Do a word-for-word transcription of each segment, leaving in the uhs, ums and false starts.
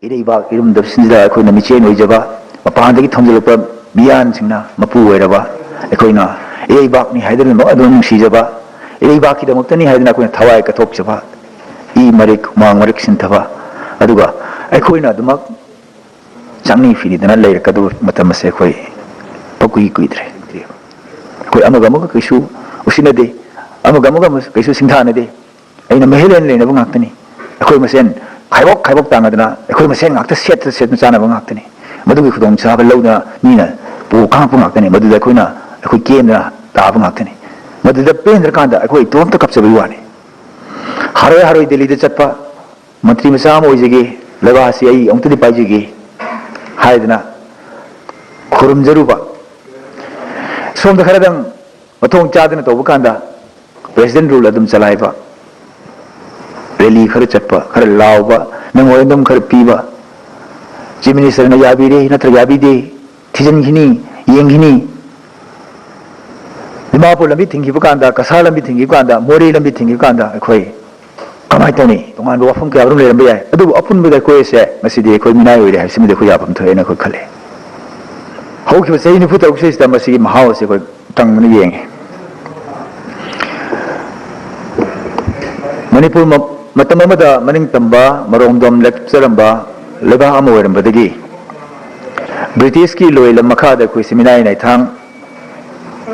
ꯏꯔꯩꯕꯥꯛ ꯏꯔꯝꯗꯝꯁꯤꯡꯁꯤꯗ ꯑꯩꯈꯣꯏꯅ ꯃꯤꯆꯦꯟ ꯑꯣꯏꯖꯕ, ꯃꯄꯥꯟꯗꯒꯤ ꯊꯣꯟꯖꯤꯜꯂꯛꯄ ꯃꯤꯌꯥꯟꯁꯤꯡꯅ ꯃꯄꯨ ꯑꯣꯏꯔꯕ, ꯑꯩꯈꯣꯏꯅ ꯏꯔꯩꯕꯥꯛꯅꯤ ꯍꯥꯏꯗꯨꯅ ꯑꯗꯨꯝ ꯅꯨꯡꯁꯤꯖꯕ, ꯏꯔꯩꯕꯥꯛꯀꯤꯗꯃꯛꯇꯅꯤ ꯍꯥꯏꯗꯨꯅ ꯑꯩꯈꯣꯏꯅ ꯊꯋꯥꯏ ꯀꯠꯊꯣꯛꯆꯕ, ꯏ ꯃꯔꯤꯛ ꯍꯨꯃꯥꯡ ꯃꯔꯤꯛ ꯁꯤꯟꯊꯕ, ꯑꯗꯨꯒ ꯑꯩꯈꯣꯏꯅ ꯑꯗꯨꯃꯛ ꯆꯥꯛꯅꯤ ꯐꯤꯔꯤꯗꯅ ꯂꯩꯔꯛꯀꯗꯕ ꯃꯇꯝ ꯑꯁꯦ ꯑꯩꯈꯣꯏ ꯄꯛꯀꯨꯏ ꯀꯨꯏꯗ꯭ꯔꯦ꯫ ꯑꯩꯈꯣꯏ ꯑꯃꯒ ꯑꯃꯒ ꯀꯩꯁꯨ ꯎꯁꯤꯟꯅꯗꯦ, ꯑꯃꯒ ꯑꯃꯒ ꯀꯩꯁꯨ ꯁꯤꯡꯊꯥꯅꯗꯦ꯫ ꯑꯩꯅ ꯃꯍꯩ ꯂꯣꯏꯅ ꯂꯩꯅꯕ ꯉꯥꯛꯇꯅꯤ꯫ ꯑꯩꯈꯣꯏ ꯃꯁꯦꯟ ꯈꯥꯏꯕꯣꯛ ꯈꯥꯏꯕꯣꯛ ꯇꯥꯡꯉꯗꯅ ꯑꯩꯈꯣꯏ ꯃꯁꯦꯟ ꯉꯥꯛꯇ ꯁꯦꯠꯇ ꯁꯦꯠꯅ ꯆꯥꯅꯕ ꯉꯥꯛꯇꯅꯤ꯫ ꯃꯗꯨꯒꯤ ꯈꯨꯗꯣꯡꯆꯥꯕ ꯂꯧꯗꯅ ꯃꯤꯅ ꯄꯨ ꯀꯥꯡꯉꯛꯄ ꯉꯥꯛꯇꯅꯤ꯫ ꯃꯗꯨꯗ ꯑꯩꯈꯣꯏꯅ ꯑꯩꯈꯣꯏ ꯀꯦꯟꯗꯅ ꯇꯥꯕ ꯉꯥꯛꯇꯅꯤ꯫ ꯃꯗꯨꯗ ꯄꯦꯟꯗ꯭ꯔꯀꯥꯟꯗ ꯑꯩꯈꯣꯏ ꯏꯇꯣꯝꯇ ꯀꯞꯆꯕꯒꯤ ꯋꯥꯅꯤ꯫ ꯍꯥꯔꯣꯏ ꯍꯥꯔꯣꯏ ꯗꯦꯜꯂꯤꯗ ꯆꯠꯄ ꯃꯟꯇ꯭ꯔꯤ ꯃꯆꯥ ꯑꯃ ꯑꯣꯏꯖꯒꯦ, ꯂꯩꯕꯥꯛ ꯑꯁꯤ ꯑꯩ ꯑꯃꯨꯛꯇꯗꯤ ꯄꯥꯏꯖꯒꯦ ꯍꯥꯏꯗꯅ ꯈꯨꯔꯨꯝꯖꯔꯨꯕ꯫ ꯁꯣꯝꯗ ꯈꯔꯗꯪ ꯃꯊꯣꯡ ꯆꯥꯗꯅ ꯇꯧꯕ ꯀꯥꯟꯗ president rule ꯑꯗꯨꯝ ꯆꯂꯥꯏꯕ, rally ꯈꯔ ꯆꯠꯄ, ꯈꯔ ꯂꯥꯎꯕ, memorandum ꯈꯔ ꯄꯤꯕ, chief ministerꯅ ꯌꯥꯕꯤꯔꯦ ꯅꯠꯇ꯭ꯔꯒ ꯌꯥꯕꯤꯗꯦ ꯊꯤꯖꯤꯟꯈꯤꯅꯤ, ꯌꯦꯡꯈꯤꯅꯤ꯫ ꯗꯤꯃꯥꯄꯨꯔ ꯂꯝꯕꯤ ꯊꯤꯡꯈꯤꯕ ꯀꯥꯟꯗ, ꯀꯁꯥꯔ ꯂꯝꯕꯤ ꯊꯤꯡꯈꯤꯕ ꯀꯥꯟꯗ, ꯃꯣꯔꯦ ꯂꯝꯕꯤ ꯊꯤꯡꯈꯤꯕ ꯀꯥꯟꯗ ꯑꯩꯈꯣꯏ ꯀꯃꯥꯏꯅ ꯇꯧꯅꯤ? ꯇꯣꯉꯥꯟꯕ ꯋꯥꯐꯝ ꯀꯌꯥ ꯑꯃꯔꯣꯝ ꯂꯩꯔꯝꯕ ꯌꯥꯏ, ꯑꯗꯨꯕꯨ ꯑꯄꯨꯟꯕꯗ ꯑꯩꯈꯣꯏ ꯑꯁꯦ ꯉꯁꯤꯗꯤ ꯑꯩꯈꯣꯏ ꯃꯤꯅꯥꯏ ꯑꯣꯏꯔꯦ ꯍꯥꯏꯕꯁꯤꯃꯗꯤ ꯑꯩꯈꯣꯏ ꯌꯥꯐꯝ ꯊꯣꯛꯑꯦꯅ ꯑꯩꯈꯣꯏ ꯈꯜꯂꯤ꯫ ꯍꯧꯈꯤꯕ ꯆꯍꯤ ꯅꯤꯐꯨ ꯇꯔꯨꯛꯁꯤꯗ ꯃꯁꯤꯒꯤ ꯃꯍꯥꯎ ꯑꯁꯤ ꯑꯩꯈꯣꯏ ꯇꯪꯗꯨꯅ ꯌꯦꯡꯉꯤ꯫ ꯃꯅꯤꯄꯨꯔ ꯃ-, ꯃꯇꯝ ꯑꯃꯗ ꯃꯅꯤꯡ ꯇꯝꯕ, ꯃꯔꯣꯝꯗꯣꯝ ꯂꯦꯞꯆꯔꯝꯕ ꯂꯩꯕꯥꯛ ꯑꯃ ꯑꯣꯏꯔꯝꯕꯗꯒꯤ ꯕ꯭ꯔꯤꯇꯤꯁꯀꯤ ꯂꯣꯏꯂꯝ ꯃꯈꯥꯗ ꯑꯩꯈꯣꯏꯁꯤ ꯃꯤꯅꯥꯏ ꯅꯥꯏꯊꯥꯡ,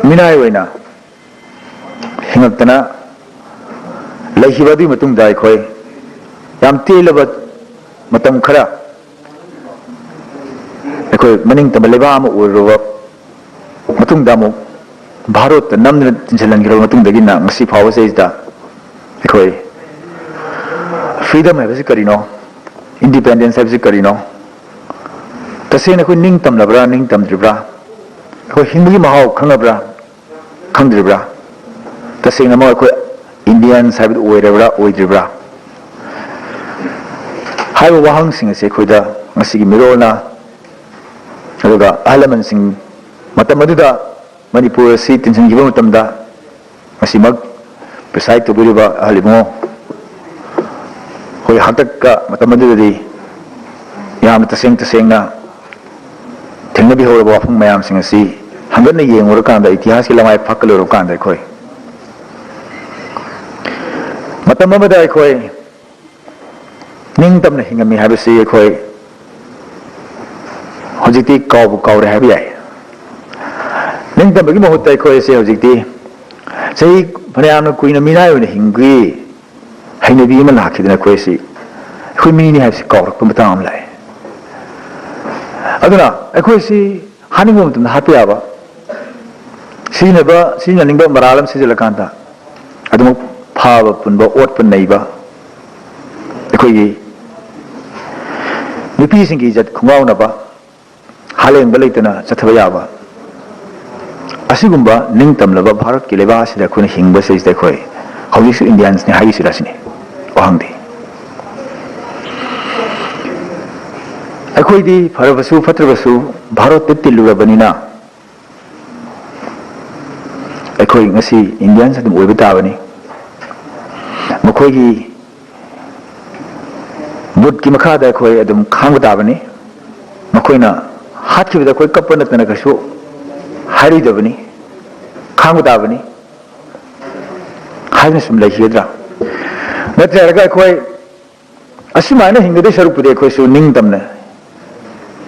ꯃꯤꯅꯥꯏ ꯑꯣꯏꯅ ꯍꯤꯡꯉꯛꯇꯅ ꯂꯩꯈꯤꯕ ꯑꯗꯨꯒꯤ ꯃꯇꯨꯡꯗ ꯑꯩꯈꯣꯏ ꯌꯥꯝ ꯇꯦꯜꯂꯕ ꯃꯇꯝ ꯈꯔ ꯑꯩꯈꯣꯏ ꯃꯅꯤꯡ ꯇꯝꯕ ꯂꯩꯕꯥꯛ ꯑꯃ ꯑꯣꯏꯔꯨꯔꯕ ꯃꯇꯨꯡꯗ ꯑꯃꯨꯛ ꯚꯥꯔꯣꯠꯇ ꯅꯝꯗꯨꯅ ꯆꯤꯟꯁꯤꯜꯍꯟꯈ꯭ꯔꯕ ꯃꯇꯨꯡꯗꯒꯤꯅ ꯉꯁꯤ ꯐꯥꯎꯕꯁꯤꯗꯩꯁꯤꯗ ꯑꯩꯈꯣꯏ freedom ꯍꯥꯏꯕꯁꯤ ꯀꯔꯤꯅꯣ, independence ꯍꯥꯏꯕꯁꯤ ꯀꯔꯤꯅꯣ, ꯇꯁꯦꯡꯅ ꯑꯩꯈꯣꯏ ꯅꯤꯡ ꯇꯝꯂꯕ꯭ꯔꯥ, ꯅꯤꯡ ꯇꯝꯗ꯭ꯔꯤꯕ꯭ꯔꯥ, ꯑꯩꯈꯣꯏ ꯍꯤꯡꯕꯒꯤ ꯃꯍꯥꯎ ꯈꯪꯉꯕ꯭ꯔꯥ, ꯈꯪꯗ꯭ꯔꯤꯕ꯭ꯔꯥ? ꯇꯁꯦꯡꯅꯃꯛ ꯑꯩꯈꯣꯏ Indians ꯍꯥꯏꯕꯗꯨ ꯑꯣꯏꯔꯕ꯭ꯔꯥ, ꯑꯣꯏꯗ꯭ꯔꯤꯕ꯭ꯔꯥ? ꯍꯥꯏꯕ ꯋꯥꯍꯪꯁꯤꯡ ꯑꯁꯤ ꯑꯩꯈꯣꯏꯗ ꯉꯁꯤꯒꯤ ꯃꯤꯔꯣꯜꯅ, ꯑꯗꯨꯒ ꯑꯍꯜ ꯂꯃꯟꯁꯤꯡ ꯃꯇꯝ ꯑꯗꯨꯗ ꯃꯅꯤꯄꯨꯔ ꯑꯁꯤ ꯇꯤꯟꯁꯤꯟꯈꯤꯕ ꯃꯇꯝꯗ ꯉꯁꯤꯃꯛ preside ꯇꯧꯕꯤꯔꯤꯕ ꯑꯍꯜ ꯏꯕꯨꯡꯉꯣ, ꯑꯩꯈꯣꯏ ꯍꯥꯛꯇꯛꯀ ꯃꯇꯝ ꯑꯗꯨꯗꯗꯤ ꯌꯥꯝꯅ ꯇꯁꯦꯡ ꯇꯁꯦꯡꯅ ꯊꯦꯡꯅꯕꯤꯍꯧꯔꯕ ꯋꯥꯐꯝ ꯃꯌꯥꯝꯁꯤꯡ ꯑꯁꯤ ꯍꯟꯒꯠꯅ ꯌꯦꯡꯉꯨꯔꯀꯥꯟꯗ, ꯏꯇꯤꯍꯥꯁꯀꯤ ꯂꯃꯥꯏ ꯐꯥꯛꯀꯠꯂꯨꯔꯀꯥꯟꯗ, ꯑꯩꯈꯣꯏ ꯃꯇꯝ ꯑꯃꯗ ꯑꯩꯈꯣꯏ ꯅꯤꯡꯇꯝꯅ ꯍꯤꯡꯉꯝꯃꯤ ꯍꯥꯏꯕꯁꯤ ꯑꯩꯈꯣꯏ ꯍꯧꯖꯤꯛꯇꯤ ꯀꯥꯎꯕꯨ ꯀꯥꯎꯔꯦ ꯍꯥꯏꯕ ꯌꯥꯏ꯫ ꯅꯤꯡꯇꯝꯕꯒꯤ ꯃꯍꯨꯠꯇ ꯑꯩꯈꯣꯏ ꯑꯁꯤ ꯍꯧꯖꯤꯛꯇꯤ ꯆꯍꯤ ꯐꯅꯌꯥꯝꯅ ꯀꯨꯏꯅ ꯃꯤꯅꯥꯏ ꯑꯣꯏꯅ ꯍꯤꯡꯕꯒꯤ ꯍꯩꯅꯕꯤ ꯑꯃ ꯂꯥꯛꯈꯤꯗꯅ, ꯑꯩꯈꯣꯏ ꯑꯁꯤ, ꯑꯩꯈꯣꯏ ꯃꯤꯅꯤ ꯍꯥꯏꯕꯁꯤ ꯀꯥꯎꯔꯛꯄ ꯃꯇꯥꯡ ꯑꯃ ꯂꯥꯛꯑꯦ꯫ ꯑꯗꯨꯅ ꯑꯩꯈꯣꯏꯁꯤ ꯍꯥꯠꯅꯤꯡꯕ ꯃꯇꯝꯗ ꯍꯥꯠꯄ ꯌꯥꯕ, ꯁꯤꯖꯤꯟꯅꯕ, ꯁꯤꯖꯤꯟꯅꯅꯤꯡꯕ ꯃꯔꯥꯜ ꯑꯃ ꯁꯤꯖꯤꯜꯂꯀꯥꯟꯗ ꯑꯗꯨꯃꯛ ꯐꯥꯕ ꯄꯨꯟꯕ, ꯑꯣꯠꯄ ꯅꯩꯕ, ꯑꯩꯈꯣꯏꯒꯤ ꯅꯨꯄꯤꯁꯤꯡꯒꯤ ꯏꯖꯠ ꯈꯣꯡꯒꯥꯎꯅꯕ, ꯍꯥꯂꯦꯡꯕ ꯂꯩꯇꯅ ꯆꯠꯊꯕ ꯌꯥꯕ, ꯑꯁꯤꯒꯨꯝꯕ ꯅꯤꯡꯇꯝꯂꯕ ꯚꯥꯔꯠꯀꯤ ꯂꯩꯕꯥꯛ ꯑꯁꯤꯗ ꯑꯩꯈꯣꯏꯅ ꯍꯤꯡꯕꯁꯤꯗ, ꯑꯩꯈꯣꯏ ꯍꯧꯖꯤꯛꯁꯨ ꯏꯟꯗꯤꯌꯥꯟꯁꯅꯤ ꯍꯥꯏꯔꯤꯁꯤꯔ ꯁꯤꯅꯤ ꯋꯥꯍꯪꯗꯤ꯫ ꯑꯩꯈꯣꯏꯗꯤ ꯐꯔꯕꯁꯨ ꯐꯠꯇ꯭ꯔꯕꯁꯨ ꯚꯥꯔꯠꯇ ꯇꯤꯜꯂꯨꯔꯕꯅꯤꯅ, ꯑꯩꯈꯣꯏ ꯉꯁꯤ ꯏꯟꯗꯤꯌꯥꯟꯁ ꯑꯗꯨꯝ ꯑꯣꯏꯕ ꯇꯥꯕꯅꯤ꯫ ꯃꯈꯣꯏꯒꯤ ꯕꯨꯠꯀꯤ ꯃꯈꯥꯗ ꯑꯩꯈꯣꯏ ꯑꯗꯨꯝ ꯈꯥꯡꯕ ꯇꯥꯕꯅꯤ꯫ ꯃꯈꯣꯏꯅ ꯍꯥꯠꯈꯤꯕꯗ ꯑꯩꯈꯣꯏ ꯀꯞꯄ ꯅꯠꯇꯅ ꯀꯩꯁꯨ ꯍꯥꯏꯔꯣꯏꯗꯕꯅꯤ, ꯈꯥꯡꯕ ꯇꯥꯕꯅꯤ ꯍꯥꯏꯗꯨꯅ ꯁꯨꯝ ꯂꯩꯈꯤꯒꯗ꯭ꯔꯥ? ꯅꯠꯇ꯭ꯔꯒ ꯑꯩꯈꯣꯏ ꯑꯁꯨꯃꯥꯏꯅ ꯍꯤꯡꯒꯗꯣꯏ ꯁꯔꯨꯛꯄꯨꯗꯤ ꯑꯩꯈꯣꯏꯁꯨ ꯅꯤꯡꯇꯝꯅ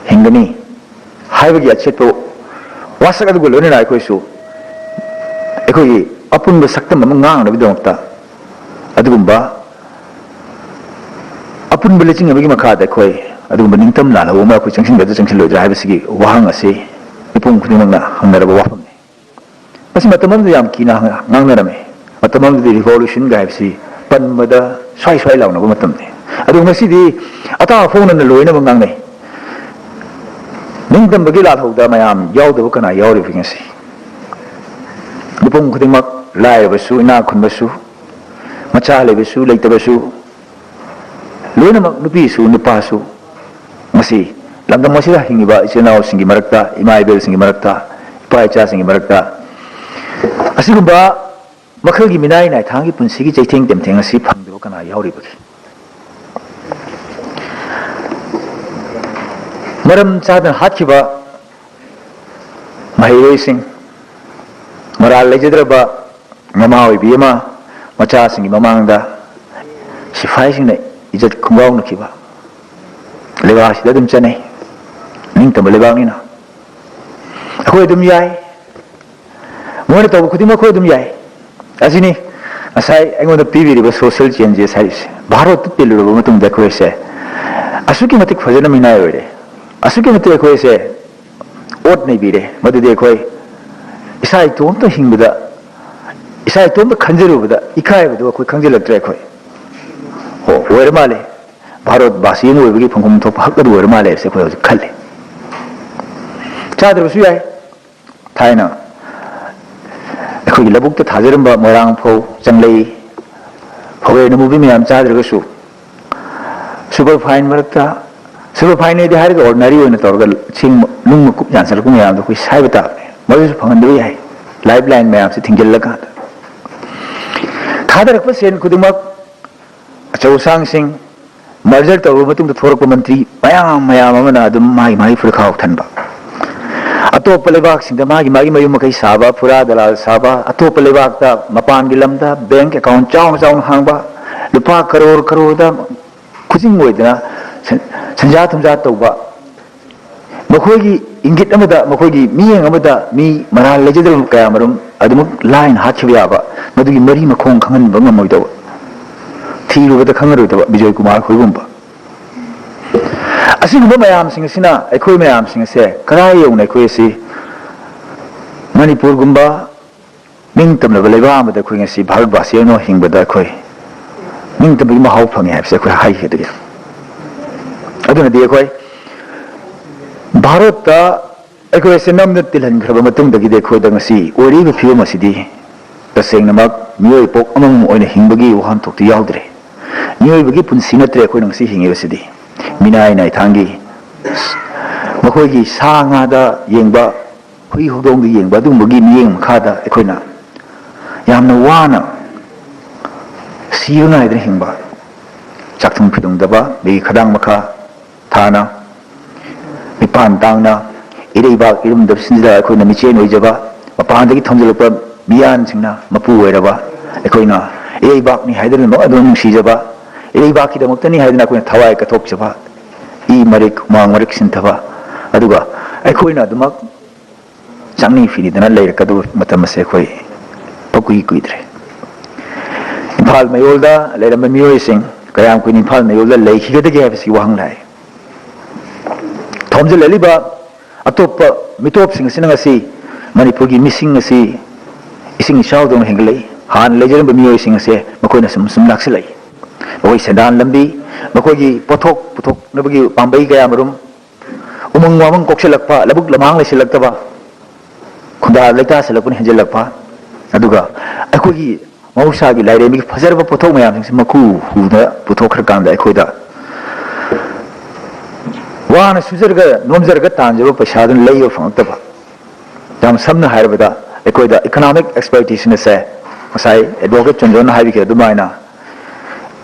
ꯍꯤꯡꯒꯅꯤ ꯍꯥꯏꯕꯒꯤ ꯑꯆꯦꯠꯄ ꯋꯥꯁꯛ ꯑꯗꯨꯒ ꯂꯣꯏꯅꯅ ꯑꯩꯈꯣꯏꯁꯨ ꯑꯩꯈꯣꯏꯒꯤ ꯑꯄꯨꯟꯕ ꯁꯛꯇꯝ ꯑꯃ ꯉꯥꯡꯅꯕꯒꯤꯗꯃꯛꯇ ꯑꯗꯨꯒꯨꯝꯕ ꯑꯄꯨꯟꯕ ꯂꯤꯆꯤꯡ ꯑꯃꯒꯤ ꯃꯈꯥꯗ ꯑꯩꯈꯣꯏ ꯑꯗꯨꯒꯨꯝꯕ ꯅꯤꯡꯇꯝ ꯂꯥꯜꯍꯧꯕ ꯑꯃ ꯑꯩꯈꯣꯏ ꯆꯪꯁꯤꯟꯒꯗ꯭ꯔꯥ ꯆꯪꯁꯤꯜꯂꯣꯏꯗ꯭ꯔꯥ ꯍꯥꯏꯕꯁꯤꯒꯤ ꯋꯥꯍꯪ ꯑꯁꯤ ꯃꯤꯄꯨꯝ ꯈꯨꯗꯤꯡꯃꯛꯅ ꯍꯪꯅꯔꯕ ꯋꯥꯐꯝꯅꯤ꯫ ꯃꯁꯤ ꯃꯇꯝ ꯑꯃꯗ ꯌꯥꯝ ꯀꯤꯅ ꯉꯥꯡꯅꯔꯝꯃꯤ꯫ ꯃꯇꯝ ꯑꯃꯗꯗꯤ ꯔꯤꯚꯣꯂꯨꯁꯟꯒ ꯍꯥꯏꯕꯁꯤ ꯄꯟꯕꯗ ꯁ꯭ꯋꯥꯏ ꯁ꯭ꯋꯥꯏ ꯂꯥꯎꯅꯕ ꯃꯇꯝꯅꯤ꯫ ꯑꯗꯨꯕꯨ ꯉꯁꯤꯗꯤ ꯑꯇꯥ ꯑꯐꯣꯡꯅꯅ ꯂꯣꯏꯅꯃꯛ ꯉꯥꯡꯅꯩ꯫ ꯅꯤꯡꯇꯝꯕꯒꯤ ꯂꯥꯜꯍꯧꯗ ꯃꯌꯥꯝ ꯌꯥꯎꯗꯕ ꯀꯅꯥ ꯌꯥꯎꯔꯤꯕꯒꯦ ꯉꯁꯤ? ꯃꯤꯄꯨꯝ ꯈꯨꯗꯤꯡꯃꯛ, ꯂꯥꯏꯔꯕꯁꯨ, ꯏꯅꯥꯛ ꯈꯨꯟꯕꯁꯨ, ꯃꯆꯥ ꯂꯩꯕꯁꯨ ꯂꯩꯇꯕꯁꯨ, ꯂꯣꯏꯅꯃꯛ, ꯅꯨꯄꯤꯁꯨ ꯅꯨꯄꯥꯁꯨ, ꯉꯁꯤ ꯂꯝꯗꯝ ꯑꯁꯤꯗ ꯍꯤꯡꯉꯤꯕ ꯏꯆꯤꯜ ꯏꯅꯥꯎꯁꯤꯡꯒꯤ ꯃꯔꯛꯇ, ꯏꯃꯥ ꯏꯕꯦꯜꯁꯤꯡꯒꯤ ꯃꯔꯛꯇ, ꯏꯄꯥ ꯏꯆꯥꯁꯤꯡꯒꯤ ꯃꯔꯛꯇ ꯑꯁꯤꯒꯨꯝꯕ ꯃꯈꯜꯒꯤ ꯃꯤꯅꯥꯏ ꯅꯥꯏꯊꯥꯡꯒꯤ ꯄꯨꯟꯁꯤꯒꯤ ꯆꯩꯊꯦꯡ ꯇꯦꯝꯊꯦꯡ ꯑꯁꯤ ꯐꯪꯗꯕ ꯀꯅꯥ ꯌꯥꯎꯔꯤꯕꯒꯦ? ꯃꯔꯝ ꯆꯥꯗꯅ ꯍꯥꯠꯈꯤꯕ ꯃꯍꯩꯔꯣꯏꯁꯤꯡ, ꯃꯔꯥꯜ ꯂꯩꯖꯗ꯭ꯔꯕ ꯃꯃꯥ ꯑꯣꯏꯕꯤ ꯑꯃ ꯃꯆꯥꯁꯤꯡꯒꯤ ꯃꯃꯥꯡꯗ ꯁꯤꯐꯥꯏꯁꯤꯡꯅ ꯏꯖꯠ ꯈꯣꯡꯒꯥꯎꯅꯈꯤꯕ ꯂꯩꯕꯥꯛ ꯑꯁꯤꯗ ꯑꯗꯨꯝ ꯆꯠꯅꯩ꯫ ꯅꯤꯡꯇꯝꯕ ꯂꯩꯕꯥꯛꯅꯤꯅ ꯑꯩꯈꯣꯏ ꯑꯗꯨꯝ ꯌꯥꯏ꯫ ꯃꯣꯏꯅ ꯇꯧꯕ ꯈꯨꯗꯤꯡꯃꯛ ꯑꯩꯈꯣꯏ ꯑꯗꯨꯝ ꯌꯥꯏ꯫ ꯑꯁꯤꯅꯤ ꯉꯁꯥꯏ ꯑꯩꯉꯣꯟꯗ ꯄꯤꯕꯤꯔꯤꯕ social changes ꯍꯥꯏꯔꯤꯁꯦ꯫ ꯚꯥꯔꯠꯇ ꯇꯤꯜꯂꯨꯔꯕ ꯃꯇꯨꯡꯗ ꯑꯩꯈꯣꯏꯁꯦ ꯑꯁꯨꯛꯀꯤ ꯃꯇꯤꯛ ꯐꯖꯅ ꯃꯤꯅꯥꯏ ꯑꯣꯏꯔꯦ, ꯑꯁꯨꯛꯀꯤ ꯃꯇꯤꯛ ꯑꯩꯈꯣꯏꯁꯦ ꯑꯣꯠ ꯅꯩꯕꯤꯔꯦ꯫ ꯃꯗꯨꯗꯤ ꯑꯩꯈꯣꯏ ꯏꯁꯥ ꯏꯇꯣꯝꯇ ꯍꯤꯡꯕꯗ, ꯏꯁꯥ ꯏꯇꯣꯝꯇ ꯈꯟꯖꯔꯨꯕꯗ ꯏꯀꯥꯏꯕꯗꯨ ꯑꯩꯈꯣꯏ ꯈꯪꯖꯤꯜꯂꯛꯇ꯭ꯔꯦ꯫ ꯑꯩꯈꯣꯏ ꯑꯣ, ꯑꯣꯏꯔ ꯃꯥꯜꯂꯦ, ꯚꯥꯔꯠ ꯚꯥꯁꯤ ꯑꯃ ꯑꯣꯏꯕꯒꯤ ꯐꯪꯐꯝ ꯊꯣꯛꯄ ꯍꯛ ꯑꯗꯨ ꯑꯣꯏꯔ ꯃꯥꯜꯂꯦ ꯍꯥꯏꯕꯁꯦ ꯑꯩꯈꯣꯏ ꯍꯧꯖꯤꯛ ꯈꯜꯂꯤ꯫ ꯆꯥꯗ꯭ꯔꯕꯁꯨ ꯌꯥꯏ꯫ ꯊꯥꯏꯅ ꯑꯩꯈꯣꯏꯒꯤ ꯂꯧꯕꯨꯛꯇ ꯊꯥꯖꯔꯝꯕ ꯃꯣꯏꯔꯥꯡ ꯐꯧ, ꯆꯪꯂꯩ, ꯐꯧꯔꯦ ꯅꯃꯨꯕꯤ ꯃꯌꯥꯝ ꯆꯥꯗ꯭ꯔꯒꯁꯨ, super fine ꯃꯔꯛꯇ, super fine ꯅꯦꯗꯤ ꯍꯥꯏꯔꯒ ordinary ꯑꯣꯏꯅ ꯇꯧꯔꯒ ꯆꯦꯡ ꯅꯨꯡ ꯃꯀꯨꯞ ꯌꯥꯟꯁꯤꯜꯂꯛꯄ ꯃꯌꯥꯝꯗꯣ ꯑꯩꯈꯣꯏ ꯁꯥꯏꯕ ꯇꯥꯕꯅꯦ꯫ ꯃꯗꯨꯁꯨ ꯐꯪꯍꯟꯗꯕ ꯌꯥꯏ꯫ Lifeline ꯃꯌꯥꯝꯁꯦ ꯊꯤꯡꯖꯤꯜꯂꯀꯥꯟꯗ ꯊꯥꯗꯔꯛꯄ ꯁꯦꯟ ꯈꯨꯗꯤꯡꯃꯛ ꯑꯆꯧ ꯑꯁꯥꯡꯁꯤꯡ, merger ꯇꯧꯔꯕ ꯃꯇꯨꯡꯗ ꯊꯣꯔꯛꯄ ꯃꯟꯇ꯭ꯔꯤ ꯃꯌꯥꯝ ꯃꯌꯥꯝ ꯑꯃꯅ ꯑꯗꯨꯝ ꯃꯥꯒꯤ ꯃꯥꯒꯤ ꯐꯨꯔꯤꯈꯥꯎ ꯊꯟꯕ, ꯑꯇꯣꯞꯄ ꯂꯩꯕꯥꯛꯁꯤꯡꯗ ꯃꯥꯒꯤ ꯃꯥꯒꯤ ꯃꯌꯨꯝ ꯃꯀꯩ ꯁꯥꯕ, ꯐꯨꯔꯥ ꯗꯂꯥꯜ ꯁꯥꯕ, ꯑꯇꯣꯞꯄ ꯂꯩꯕꯥꯛꯇ, ꯃꯄꯥꯟꯒꯤ ꯂꯝꯗ bank account ꯆꯥꯎꯅ ꯆꯥꯎꯅ ꯍꯥꯡꯕ, ꯂꯨꯄꯥ ꯀꯔꯣꯔ ꯀꯔꯣꯔꯗ ꯈꯨꯖꯤꯡ ꯑꯣꯏꯗꯅ ꯁꯦꯟ-, ꯁꯦꯟꯖꯥ ꯊꯨꯝꯖꯥ ꯇꯧꯕ, ꯃꯈꯣꯏꯒꯤ ꯏꯪꯒꯤꯠ ꯑꯃꯗ, ꯃꯈꯣꯏꯒꯤ ꯃꯤꯠꯌꯦꯡ ꯑꯃꯗ ꯃꯤ ꯃꯔꯥꯜ ꯂꯩꯖꯗꯕ ꯀꯌꯥ ꯃꯔꯨꯝ ꯑꯗꯨꯃꯛ ꯂꯥꯏꯅ ꯍꯥꯠꯈꯤꯕ ꯌꯥꯕ, ꯃꯗꯨꯒꯤ ꯃꯔꯤ ꯃꯈꯣꯡ ꯈꯪꯍꯟꯕ ꯉꯝꯃꯣꯏꯗꯧꯕ, ꯊꯤꯔꯨꯕꯗ ꯈꯪꯉꯔꯣꯏꯗꯕ ꯕꯤꯖꯣꯏ ꯀꯨꯃꯥꯔ ꯈꯣꯏꯒꯨꯝꯕ꯫ ꯑꯁꯤꯒꯨꯝꯕ ꯃꯌꯥꯝꯁꯤꯡ ꯑꯁꯤꯅ ꯑꯩꯈꯣꯏ ꯃꯌꯥꯝꯁꯤꯡ ꯑꯁꯦ ꯀꯗꯥꯏ ꯌꯧꯅ ꯑꯩꯈꯣꯏ ꯑꯁꯤ ꯃꯅꯤꯄꯨꯔꯒꯨꯝꯕ ꯅꯤꯡꯇꯝꯂꯕ ꯂꯩꯕꯥꯛ ꯑꯃꯗ ꯑꯩꯈꯣꯏ ꯉꯁꯤ ꯚꯥꯔꯠ ꯚꯥꯁꯤ ꯑꯣꯏꯅ ꯍꯤꯡꯕꯗ ꯑꯩꯈꯣꯏ ꯅꯤꯡꯇꯝꯕꯒꯤ ꯃꯍꯥꯎ ꯐꯪꯉꯦ ꯍꯥꯏꯕꯁꯦ ꯑꯩꯈꯣꯏ ꯍꯥꯏꯒꯗꯒꯦ꯫ ꯑꯗꯨꯅꯗꯤ ꯑꯩꯈꯣꯏ ꯚꯥꯔꯠꯇ ꯑꯩꯈꯣꯏ ꯑꯁꯦ ꯅꯝꯅ ꯇꯤꯜꯍꯟꯈ꯭ꯔꯕ ꯃꯇꯨꯡꯗꯒꯤꯗꯤ ꯑꯩꯈꯣꯏꯗ ꯉꯁꯤ ꯑꯣꯏꯔꯤꯕ ꯐꯤꯕꯝ ꯑꯁꯤꯗꯤ ꯇꯁꯦꯡꯅꯃꯛ ꯃꯤꯑꯣꯏ ꯄꯣꯛ ꯑꯃꯃꯝ ꯑꯣꯏꯅ ꯍꯤꯡꯕꯒꯤ ꯋꯥꯍꯟꯊꯣꯛꯇꯤ ꯌꯥꯎꯗ꯭ꯔꯦ꯫ ꯃꯤꯑꯣꯏꯕꯒꯤ ꯄꯨꯟꯁꯤ ꯅꯠꯇ꯭ꯔꯦ ꯑꯩꯈꯣꯏꯅ ꯉꯁꯤ ꯍꯤꯡꯉꯤꯕꯁꯤꯗꯤ꯫ ꯃꯤꯅꯥꯏ ꯅꯥꯏꯊꯥꯡꯒꯤ, ꯃꯈꯣꯏꯒꯤ ꯁꯥ ꯉꯥꯗ ꯌꯦꯡꯕ, ꯍꯨꯏ ꯍꯧꯗꯣꯡꯗ ꯌꯦꯡꯕ ꯑꯗꯨꯒꯨꯝꯕꯒꯤ ꯃꯤꯠꯌꯦꯡ ꯃꯈꯥꯗ ꯑꯩꯈꯣꯏꯅ ꯌꯥꯝꯅ ꯋꯥꯅ ꯁꯤꯕ ꯉꯥꯏꯗꯅ ꯍꯤꯡꯕ, ꯆꯥꯛꯊꯨꯡ ꯐꯤꯗꯨꯡꯗꯕ, ꯃꯤꯒꯤ ꯈꯗꯥꯡ ꯃꯈꯥ ꯊꯥꯅ ꯃꯤꯄꯥꯟ ꯇꯥꯡꯅ ꯏꯔꯩꯕꯥꯛ ꯏꯔꯝꯗꯝꯁꯤꯡꯁꯤꯗ ꯑꯩꯈꯣꯏꯅ ꯃꯤꯆꯦꯟ ꯑꯣꯏꯖꯕ, ꯃꯄꯥꯟꯗꯒꯤ ꯊꯝꯖꯤꯜꯂꯛꯄ ꯃꯤꯌꯥꯟꯁꯤꯡꯅ ꯃꯄꯨ ꯑꯣꯏꯔꯕ, ꯑꯩꯈꯣꯏꯅ ꯏꯔꯩꯕꯥꯛꯅꯤ ꯍꯥꯏꯗꯨꯅ ꯑꯗꯨꯝ ꯅꯨꯡꯁꯤꯖꯕ, ꯏꯔꯩꯕꯥꯛꯀꯤꯗꯃꯛꯇꯅꯤ ꯍꯥꯏꯗꯨꯅ ꯑꯩꯈꯣꯏꯅ ꯊꯋꯥꯏ ꯀꯠꯊꯣꯛꯆꯕ, ꯏ ꯃꯔꯤꯛ ꯍꯨꯃꯥꯡ ꯃꯔꯤꯛ ꯁꯤꯟꯊꯕ, ꯑꯗꯨꯒ ꯑꯩꯈꯣꯏꯅ ꯑꯗꯨꯃꯛ ꯆꯥꯛꯅꯤ ꯐꯤꯅꯤꯗꯅ ꯂꯩꯔꯛꯀꯗꯕ ꯃꯇꯝ ꯑꯁꯦ ꯑꯩꯈꯣꯏ ꯄꯀꯨꯏ ꯀꯨꯏꯗ꯭ꯔꯦ꯫ ꯏꯝꯐꯥꯜ ꯃꯌꯣꯜꯗ ꯂꯩꯔꯝꯕ ꯃꯤꯑꯣꯏꯁꯤꯡ ꯀꯌꯥꯝ ꯀꯨꯏꯅ ꯏꯝꯐꯥꯜ ꯃꯌꯣꯜꯗ ꯂꯩꯈꯤꯒꯗꯒꯦ ꯍꯥꯏꯕꯁꯤ ꯋꯥꯍꯪ ꯂꯥꯛꯏ꯫ ꯊꯣꯝꯖꯤꯜꯂꯛꯂꯤꯕ ꯑꯇꯣꯞꯄ ꯃꯤꯇꯣꯞꯁꯤꯡ ꯑꯁꯤꯅ ꯉꯁꯤ ꯃꯅꯤꯄꯨꯔꯒꯤ ꯃꯤꯁꯤꯡ ꯑꯁꯤ ꯏꯁꯤꯡ ꯏꯆꯥꯎꯗꯧꯅ ꯍꯦꯟꯒꯠꯂꯛꯏ꯫ ꯍꯥꯟꯅ ꯂꯩꯖꯔꯝꯕ ꯃꯤꯑꯣꯏꯁꯤꯡ ꯑꯁꯦ ꯃꯈꯣꯏꯅ ꯁꯨꯝ ꯁꯨꯝ ꯂꯥꯛꯁꯤꯜꯂꯛꯏ꯫ ꯃꯈꯣꯏ ꯁꯦꯟꯗꯥꯟ ꯂꯝꯕꯤ, ꯃꯈꯣꯏꯒꯤ ꯄꯣꯠꯊꯣꯛ ꯄꯨꯊꯣꯛꯅꯕꯒꯤ ꯄꯥꯝꯕꯩ ꯀꯌꯥ ꯃꯔꯨꯝ, ꯎꯃꯪ ꯋꯥꯃꯪ ꯀꯣꯛꯁꯤꯜꯂꯛꯄ, ꯂꯧꯕꯨꯛ ꯂꯝꯍꯥꯡ ꯂꯩꯁꯤꯜꯂꯛꯇꯕ, ꯈꯨꯟꯗꯥ ꯂꯩꯇꯥꯁꯤꯜꯂꯛꯄꯅ ꯍꯦꯟꯖꯤꯜꯂꯛꯄ, ꯑꯗꯨꯒ ꯑꯩꯈꯣꯏꯒꯤ ꯃꯍꯧꯁꯥꯒꯤ ꯂꯥꯏꯔꯦꯝꯕꯤꯒꯤ ꯐꯖꯔꯕ ꯄꯣꯠꯊꯣꯛ ꯃꯌꯥꯝꯁꯤꯡꯁꯤ ꯃꯀꯨ ꯍꯨꯗ ꯄꯨꯊꯣꯛꯈ꯭ꯔꯀꯥꯟꯗ ꯑꯩꯈꯣꯏꯗ ꯋꯥꯅ ꯁꯨꯖꯔꯒ ꯅꯣꯝꯖꯔꯒ ꯇꯥꯟꯖꯕ ꯄꯩꯁꯥꯗꯨꯅ ꯂꯩꯕ ꯐꯪꯉꯛꯇꯕ꯫ ꯌꯥꯝ ꯁꯝꯅ ꯍꯥꯏꯔꯕꯗ, ꯑꯩꯈꯣꯏꯗ economic exploitation ꯑꯁꯦ ꯉꯁꯥꯏ advocate ꯆꯟꯗ꯭ꯔꯣꯅ ꯍꯥꯏꯕꯤꯈꯤꯕ ꯑꯗꯨꯃꯥꯏꯅ